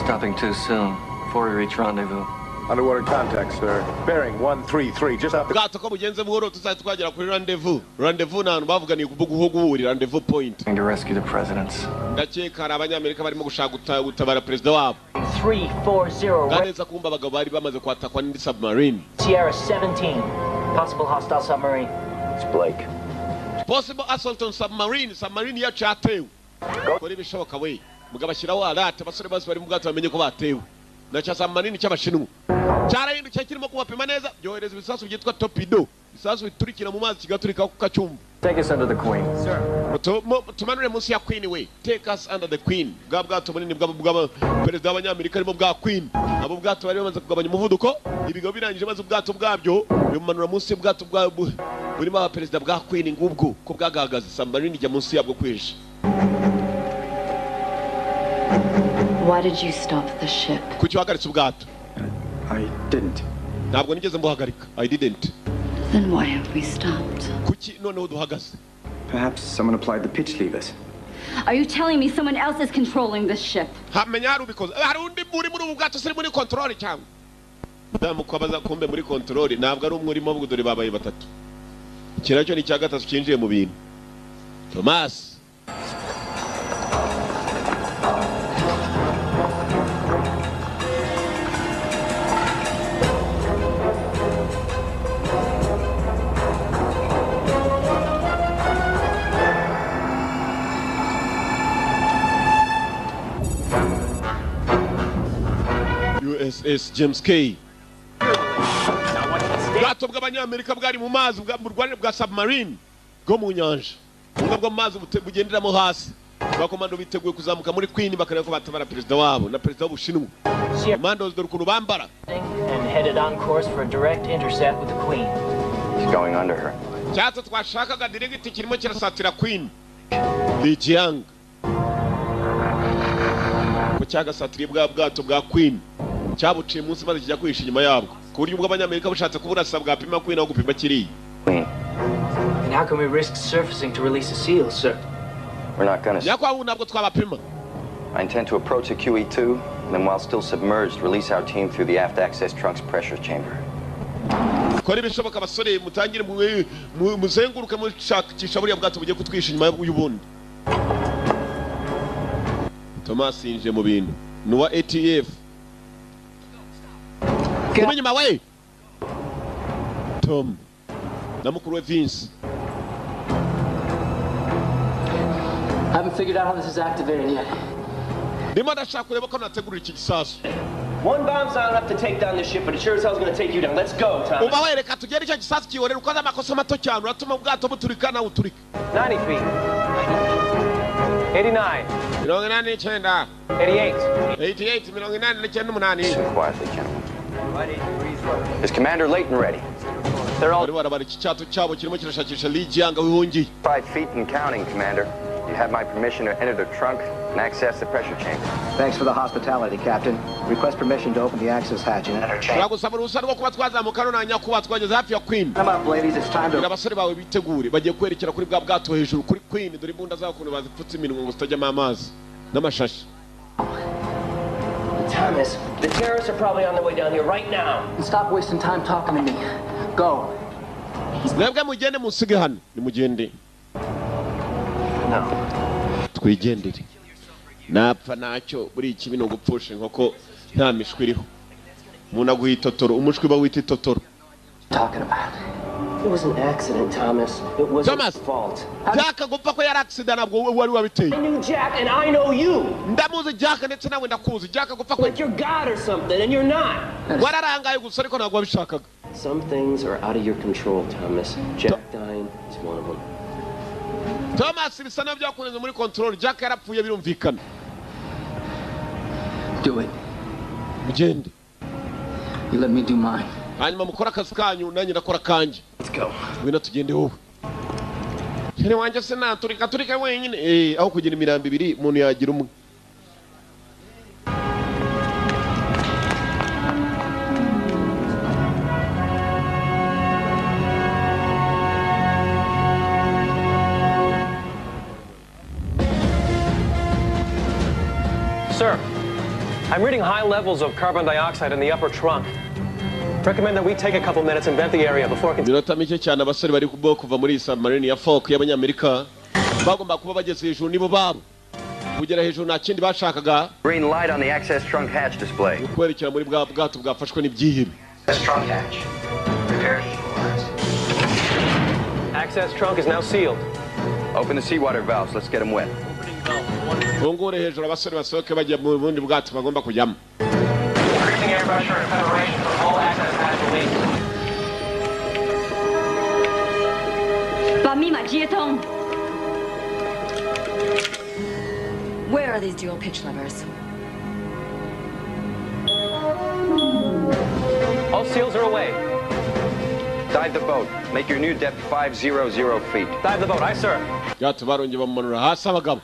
Stopping too soon, before we reach rendezvous. Underwater contact, sir. Bearing 133, just off the... Ubwato ko bugenze buhoro, tuzahita twagera kuri rendezvous. Rendezvous ni ahantu bavuganiye guhurira, rendezvous point. Going to rescue the presidents. Ndakeka hari Abanyamerika barimo gushaka gutabara perezida wabo. 340. Neza kumva abagabo bari bamaze kwatakwa n'indi submarine. Sierra 17. Possible hostile submarine. It's Blake. Possible assault on submarine. Submarine yacu yatewe. Kora ibishoboka we. Mugabo ashyiraho alert, abasore bose bari mu bwato bamenye ko batewe. Na cya submarine cy'Abashinwa cyarahindukiye kirimo kubapima neza, byohereza ibisasu byitwa torpedo, ibisasu biturikira mu mazi kigaturika ku kacyumba. Take us under the Queen. Sir. Tumanure munsi ya Queen we. Take us under the Queen. Bwa bwato bunini bwa perezida w'Abanyamerika arimo bwa Queen. Abo bwato bari bamaze kugabanya umuvuduko, ibigo birangije maze ubwato bwabyo bimumanura munsi y'ubwato bwa burimo abaperezida bwa Queen, ngubwo ko bwagahagaze. Submarine ijya munsi yabwo kwisha. Why did you stop the ship? Kuki wahagaritse ubwato? I didn't. Ntabwo nigeze mbuhagarika. I didn't. Then why have we stopped? Kuki noneho duhagaze? Perhaps someone applied the pitch levers. Are you telling me someone else is controlling this ship? Hamenya hari ubikoze, hari undi muri ubu bwato siri muri control cyangwa ndamukabaza. Kumbe muri control ntabwo ari umwe urimo, dore babaye batatu. Iki nacyo ni icya gatatu cyinjiye mu bintu. Thomas USS James K. Ubwato bw'abanyamerika bwari mu mazi bwa submarine bwo mu nyanja, bumwe bwo mu mazi bugenderamo hasi. Abakomando biteguye kuzamuka muri Queen bakareba ko batabara perezida wabo na perezida w'Ubushinwa. Commandos dore ukuntu bambara. And headed on course for a direct intercept with the Queen. He's going under her. Cyatsi twashakaga direct kirimo kirasatira Queen. Li Jiang ko cyagasatiriye bwa bwato bwa Queen, cyabuciye munsi maze kijya kwihisha inyuma yabwo, ku buryo ubwo abanyamerika bushatse kuburasa bwapima Queen aho gupima kiriya. And how can we risk surfacing to release a seal, sir? We're not gonna. Nyakwabu ntabwo twabapima. I intend to approach the QE2, and then while still submerged, release our team through the aft access trunk's pressure chamber. Kora ibishoboka abasore, mutangire muzenguruke mushakisha buriya bwato bugiye kutwisha inyuma y'ubundi. Thomas yinjiye mu bintu ni uwa ATF. Kuma inyuma we Tom na mukuru we Vince. I haven't figured out how this is activated yet. Ndimo ndashaka kureba ko nategurira iki gisasu. One bomb's not enough to take down the ship, but it sure as hell's gonna take you down. Let's go, Thomas. Uba wereka tugere icyo gisasu kiyorera, ukoze amakosa mato cyane uratuma ubwato buturika nawe uturika. 90 feet. 89. 89. 88. 88, 89 8. Listen quietly, gentlemen. Is Commander Layton ready? They're all barabara iki cyato cyabo kirimo kirashakisha Li Jiang wihungiye. 5 feet and counting, Commander. You have my permission to enter the trunk and access the pressure chamber. Thanks for the hospitality, Captain. Request permission to open the access hatch and enter chamber. Turagusaba uruhushya rwo kuba twazamuka none nyakuba twageze hafi ya Queen. Come up, ladies. It's time to. Abasore bawe bitegure bagiye kwerekera kuri bwa bwato hejuru kuri Queen. Dore imbunda zabo ukuntu bazipfutse iminwa ngo zitajyamo amazi n'amashashi. Thomas, the terrorists are probably on their way down here right now. And stop wasting time talking to me. Go. Mwebwe mugende musige hano, nimugende. No. Twigendere. Napfa nacyo buri ikibi no gupfusha inkoko nta mishwi iriho. Umuntu aguha itotoro, umushwi bawita itotoro. Talking about. It was an accident, Thomas. It wasn't Thomas. your fault. Jack gupfa ko yari accident ntabwo wari wabiteye. I knew Jack and I know you. Ndamuzi Jack ndetse nawe ndakuzi. Jack gupfa ko Like you're God or something, and you're not. wararangaye gusa ariko ntabwo wabishakaga. Some things are out of your control, Thomas. Jack dying is one of them. Thomas bisa nabyo byakunze muri control. Jack yarapfuye birumvikana. Do it. Mugende. You let me do mine. Hanyuma mukora akazi kanyu nanjye ndakora kanjye. Let's go. Ngwino tugende wowe. Cyane wanjye se naturika turika wenyine. Aho kugira imirambo ibiri umuntu yagira umwe. Sir, I'm reading high levels of carbon dioxide in the upper trunk. Recommend that we take a couple minutes and vent the area before Iminota mike cyane abasore bari kubo kuva muri submarine ya Folk y'abanyamerika bagomba kuba bageze hejuru nibo babo. Kugera hejuru nta kindi bashakaga Green light on the access trunk hatch display. kwerekera muri bwa bwato bwafashwe n'ibyihebe. Trunk hatch. Prepare to equalize. Access trunk is now sealed. Open the seawater valves. Let's get them wet. Fungure hejuru abasore basohoke bajya mu bundi bwato bagomba kujyamo. Increasing air pressure and preparation for all access hatch release. 把密码接通。Where are these dual pitch levers? All seals are away. Dive the boat. Make your new depth 500 feet. Dive the boat, aye, sir. Gato barongeye bamumanura hasi abagabo.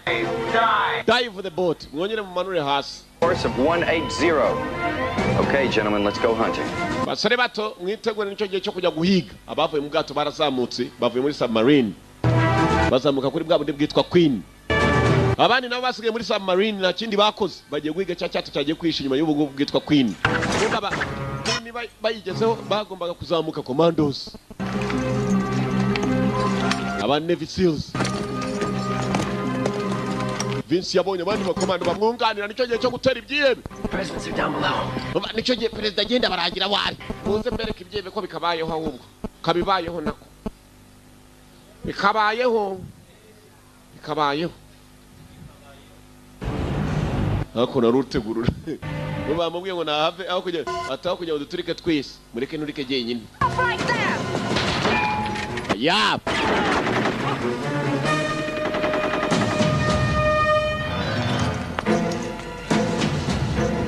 Dive the boat. Mwongere mumanure hasi. Course of 180. Okay, gentlemen, let's go hunting. Basore bato mwitegure nicyo gihe cyo kujya guhiga. Abavuye mu bwato barazamutse, bavuye muri submarine. Bazamuka kuri bwa bundi bwitwa Queen. Abandi nabo basigaye muri submarine nta kindi bakoze, bagiye guhiga cya cyato cyagiye kwisha inyuma y'ubu bwitwa Queen. Kuba Queen bayigezeho bagombaga kuzamuka commandos. Aba Navy SEALs. Vince yabonye abandi bakomando bamwunganira nicyo gihe cyo gutera ibyihebe. Presidents are down below. Nicyo gihe perezida agenda baragira wari. Muze mbereke ibyihebe ko bikabayeho ahubwo. Kabibayeho nako. Bikabayeho. Bikabayeho. Ako narutegurura. Bamubwiye ngo nahave aho kujya ataho kujya uduturike twese. Mureke nturike jyenyine. Ya.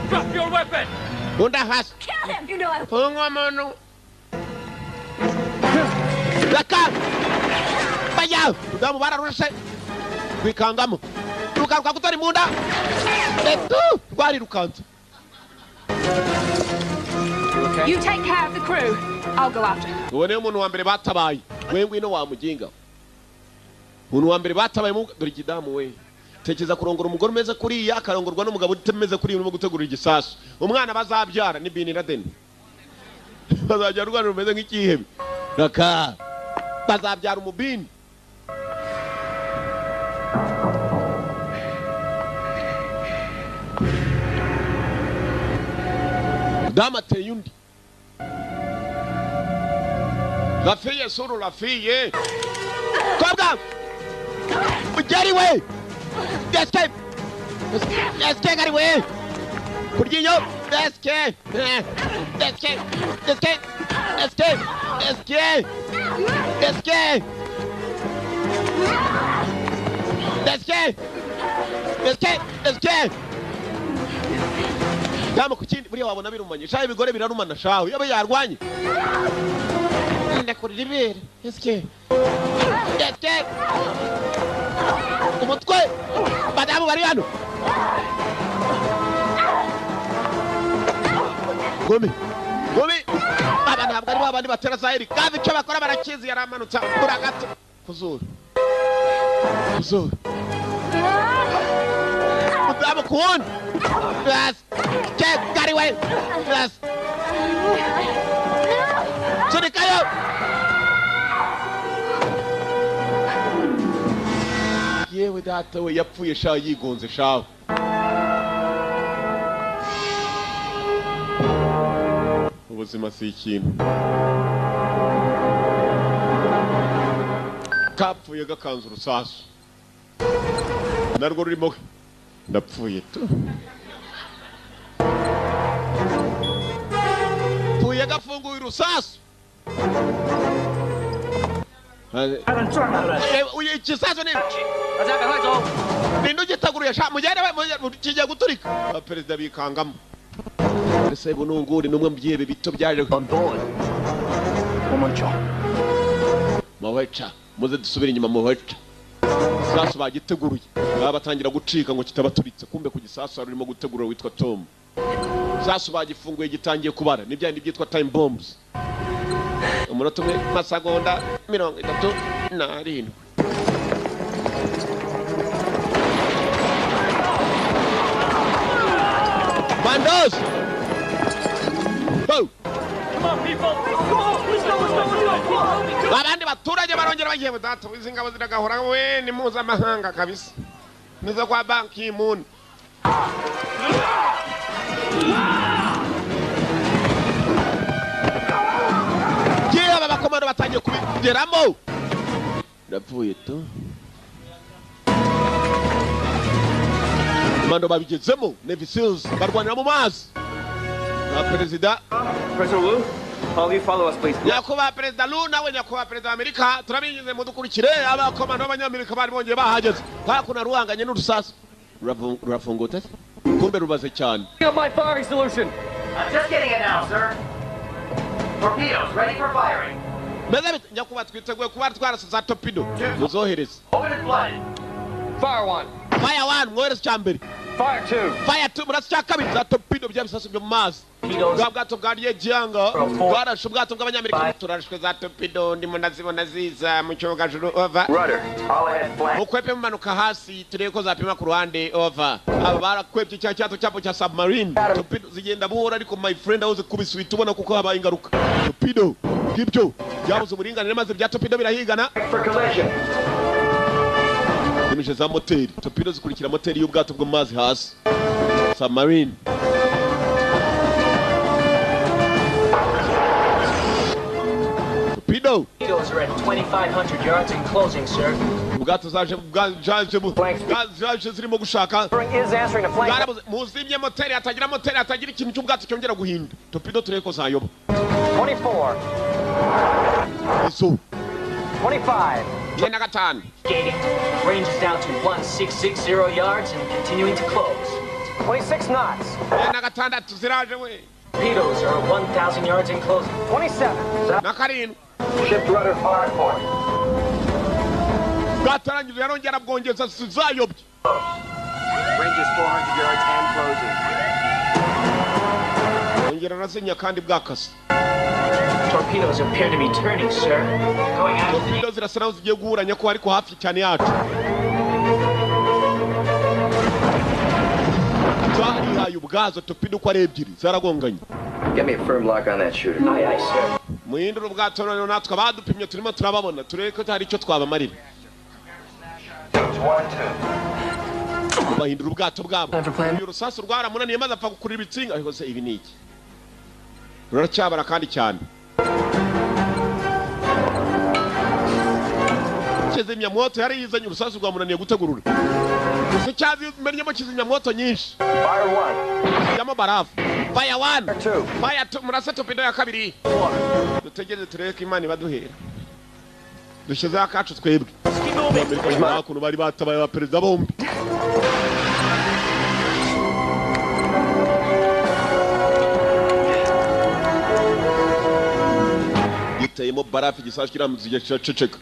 Drop your weapon. Bunda hasi. Kill him. You know I. Funga mano. Laka. Baya. Udamu bararushe. Kwikangamo. Rukaruka kutari munda. Etu. Rwari rukanze. You take care of the crew. I'll go after her. Uwo niwe muntu wa mbere batabaye. We ngwino wa mujinga. Umuntu wa mbere batabaye mu dore ikidamu we. Tekeza kurongora umugore umeze kuriya akarongorwa n'umugabo utemeze kuriya urimo gutegura igisasu. Umwana bazabyara ni Bin Laden. Bazabyara urwana rumeze nk'ikihebe. Raka. Bazabyara umubini. Dama ateye undi. La fille suru la fille. Kobwa. Ugeri we. Escape. Escape ari we. Kuryinyo. Escape. Escape. Escape. Escape. Escape. Escape. Escape. Escape. Escape. Dama kukindi buriya wabona birumanye. Shaye ibigore birarumana shawe. Yabe yarwanye. Ndakurira ibere. Escape. Escape. Umutwe. Badamu bari hano. Gome. Gome. Aba ntabwo ari babandi batera Zahiri. Kandi icyo bakora barakizi yaramanutse uragato. Kuzura. Kuzura. Mudamu kuwundi. Yes. Get got away. Yes. Sunikayo. Yewe data we yapfuye sha yigonze sha. Ubuzima si ikintu. Kapfuye gakanze urusasu. Narwo rurimo ndapfuye tu. Pfuye gafunguye urusasu. Igisasu ni Nindu gitaguruye sha mugende kijya guturika. Perezida bikangamo. Ese bununguri numwe mu byihebe bito byaje on board. Mawecha muze dusubire inyuma mawecha. Isasu bagiteguruye. Babatangira gucika ngo kitabaturitse kumbe ku gisasu arimo gutegura witwa Tom. Isasu bagifunguye gitangiye kubara ni byandi byitwa time bombs. Umunota umwe masegonda 37. Bandos! Go! Come on, people! Come on! Let's go, let's go, let's go! Abandi baturage barongera bagiye data izi ngabo ziragahora we ni mpuzamahanga kabisa. Nizo kwa Ban Ki-moon. Yewe abakomando batangiye kubigeramo. Ndapfuye tu. Komando babigezemo Navy SEALs barwanira mu mazi. Na perezida President Wu, all you follow us please. Nyakubahwa Perezida Lu nawe nyakubahwa Perezida wa Amerika turabinyuze mu dukurikire abakomando b'abanyamerika bari bongeye bahageze. Hakuno ruhanganye n'urusasu. Rurafungutse kumbe rubaze cyane. My firing solution. I'm just getting it now, sir. Torpedoes ready for firing. Meze bite nyakubahwa, twiteguye kuba twarasa za torpedo, muzohereze. Fire one. Fire one, mwohereze icya mbere. Fire two. Fire two, murasa icya kabiri. Za torpedo, bya bisasu byo mu mazi. Bwa bwato bwa Ryejyanga bwarashe ubwato bw'Abanyamerika. Turarashwe za torpedo, ndimo ndazibona ziza mu cyogajuru, over. Rudder, all ahead flank. Mukwepe mumanuka hasi turebe ko zapima ku ruhande, over. Aba barakwepye cya cyato cyapo cya submarine. Torpedo zigenda buhoro, ariko my friend, aho zikubise uhita ubona kuko habaye ingaruka. Torpedo ngibyo byabuze uburinganire, maze bya torpedo birahigana. For collision. Zimije za moteri, torpedo zikurikira moteri y'ubwato bwo mu mazi hasi, submarine. Torpedo. Torpedoes are at 2,500 yards and closing, sir. Ubwato zaje bwaje bwaje zirimo gushaka. Is answering the flank. Bwarabuze, muzimye moteri, hatagira moteri, hatagira ikintu cy'ubwato cyongera guhinda. Torpedo turebe ko zayoba. 24. Izo 25. 45. Gating. Range is down to 1660 yards and continuing to close. 26 knots. 46 ziraje we. Torpedoes are at 1,000 yards and closing. 27. Na 7. Shift rudder hard point. Bwatarangije yarongera bwongeza zayobye. Range is 400 yards and closing. Yongera arazinya kandi bwakase. Torpedoes appear to be turning, sir. Going out. Torpedo zirasa naho zigiye guhuranya ko ariko hafi cyane yacu. Zarihaye ubwazo, torpedo uko ari ebyiri zaragonganye. Get me a firm lock on that shooter. Aye, aye, sir. Muhindure ubwato noneho, natwe abadupimye turimo turababona, turebe ko hari icyo twabamarira. 1 2. Bahindura ubwato bwabo. Uyu rusasu rwaramunaniye maze apfa gukurira ibitsinga. Ariko se ibi ni iki? Ruracyabara kandi cyane. Kizimyamwoto yari yizanye, urusasu rwamunaniye gutegurura. Gusa cyazimennyemo kizimyamwoto nyinshi. Fire one. Yamo barafu. Fire one. Two. Fire two, murase torpedo ya kabiri. Dutegereze turebe ko Imana ibaduhera. Dushyizeho akacu twebwe. Amerika hakuno bari batabaye ba perezida bombi. Giteyemo barafu, igisasu kiramutse kiraceceka.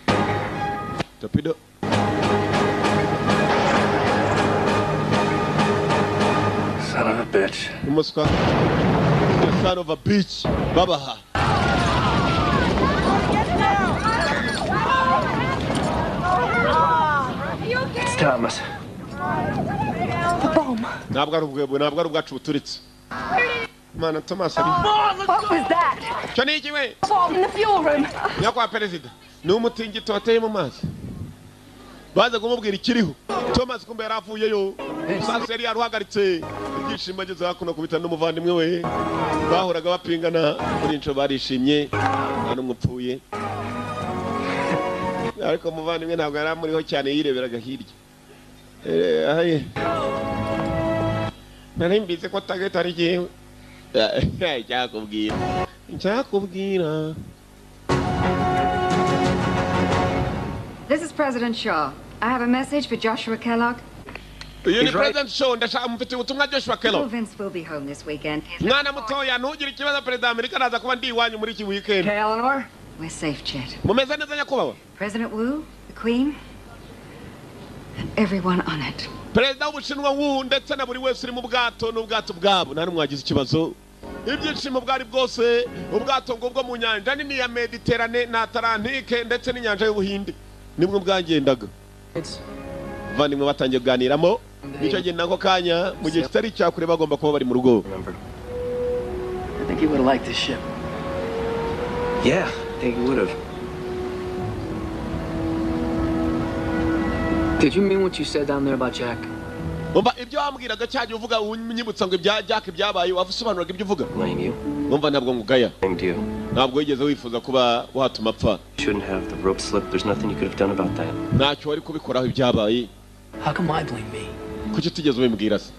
Torpedo. Son of a bitch. Umuswa. The son of a bitch. Babaha. It's Thomas. The bomb. Ntabwo ari ubwebwe, ntabwo ari ubwacu buturitse. Mana, Thomas ari. What was that? Cyo ni iki we? Bomb in the fuel room. Nyakubahwa perezida, ni umutingito wateye mu mazi. Baza kumubwira ikiriho. Thomas kumbe yari avuyeyo. Sasa yari yaruhagaritse. Ibyishimo ageze hakuno kubita n'umuvandimwe we. Bahoraga bapingana, kuri inshuro barishimye, nta n'umwe upfuye. Ariko umuvandimwe ntabwo yari amuriho cyane, yireberaga hirya. Aye. Nari mbizi ko target ari jyewe. Icyakubwira. Icyakubwira. This is President Shaw. I have a message for Joshua Kellogg. Uyu ni President Shaw, ndashaka mufite ubutumwa Joshua Kellogg. Vince will be home this weekend. Mwana mutoya, ntugire ikibazo, perezida wa Amerika araza kuba ndi iwanyu muri iki weekend. Hey, Eleanor. We're safe, Chet. Mumeze neza nyakubahwa. President Wu, the Queen, and everyone on it. Perezida w'Ubushinwa Wu ndetse na buri wese uri mu bwato n'ubwato bwabo, nta n'umwe wagize ikibazo. Ibyishimo bwari bwose, ubwato ngo bwo mu nyanja nini ya Mediterane na Atlantike ndetse n'inyanja y'Ubuhinde nibwo bwagendaga. Bavandimwe batangiye kuganiramo, nicyo gihe nako kanya mu gihe kitari icyakure bagomba kuba bari mu rugo. I think he would have liked this ship. Yeah, I think he would have. Did you mean what you said down there about Jack? Umva ibyo wambwiraga cyagiye uvuga unyibutsa ngo ibya Jack byabaye, wasobanuraga ibyo uvuga. Blame you. Umva ntabwo ngugaya. Blamed you. Ntabwo wigeze wifuza kuba watuma apfa. Shouldn't have the rope slip. There's nothing you could have done about that. Ntacyo wari kubikoraho ibyabaye. How come I blame me? Kuki utigeze ubimbwira se?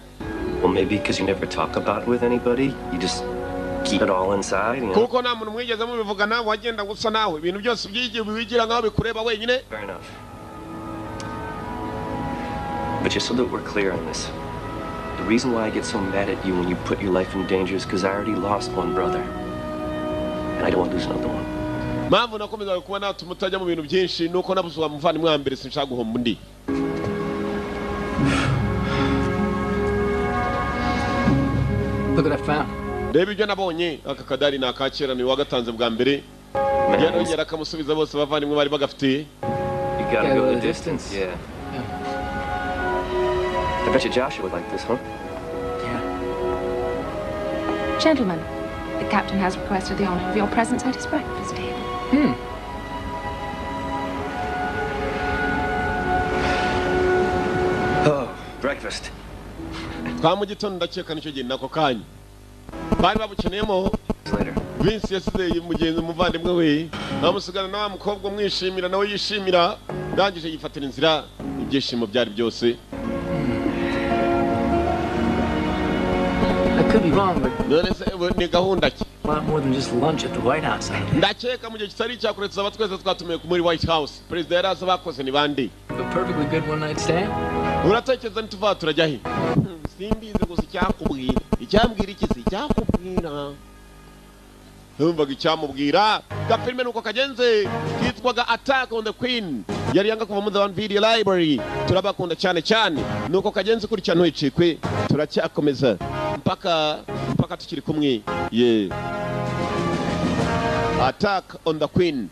Well, maybe because you never talk about it with anybody. You just keep it all inside, you know? Kuko nta muntu mwigeze mubivugana, wagenda gusa nawe ibintu byose byigiye wigira nkaho bikureba wenyine. Fair enough. But just so that we're clear on this, the reason why I get so mad at you when you put your life in danger is because I already lost one brother. And I don't want to lose another one. Mpamvu nakomezaga kuba natuma utajya mu bintu byinshi nuko nabuze uwa muvandimwe wa mbere, sinshaka guhomba undi. Look what I found. Reba ibyo nabonye. Aka kadari ni akakera, ni wagatanze bwa mbere, yarongera akamusubiza bose abavandimwe bari bagafite. You gotta go the distance. Yeah. I bet you Joshua would like this, huh? Gentlemen, the captain has requested the honor of your presence at his breakfast table. Oh, breakfast. Twa mu gitondo, ndakeka nicyo gihe nako kanya bari babukeneyemo. Vince yasize mugenzi umuvandimwe we, amusigana na wa mukobwa umwishimira nawe yishimira, ndangije yifatira inzira, ibyishimo byari byose. I could be wrong, but none se ni gahunda ki? a lot more than just lunch at the White House. Ndakeka mu gihe kitari icyakure tuzaba twese twatumiwe muri White House. Perezida yari azi abakoze ni bande. A perfectly good one night stand. Uratekereza nituva turajya he? Simbizi, gusa icyakubwira, icyambwira iki si icyakubwira, numvaga icyamubwira. Gafilime nuko kagenze kitwaga Attack on the Queen, yari yanga kuva muri The One Video Library. Turabakunda cyane cyane, nuko kagenze kurikirana ntuyicikwe, turacyakomeza mpaka mpaka tukiri kumwe ye. Attack on the Queen.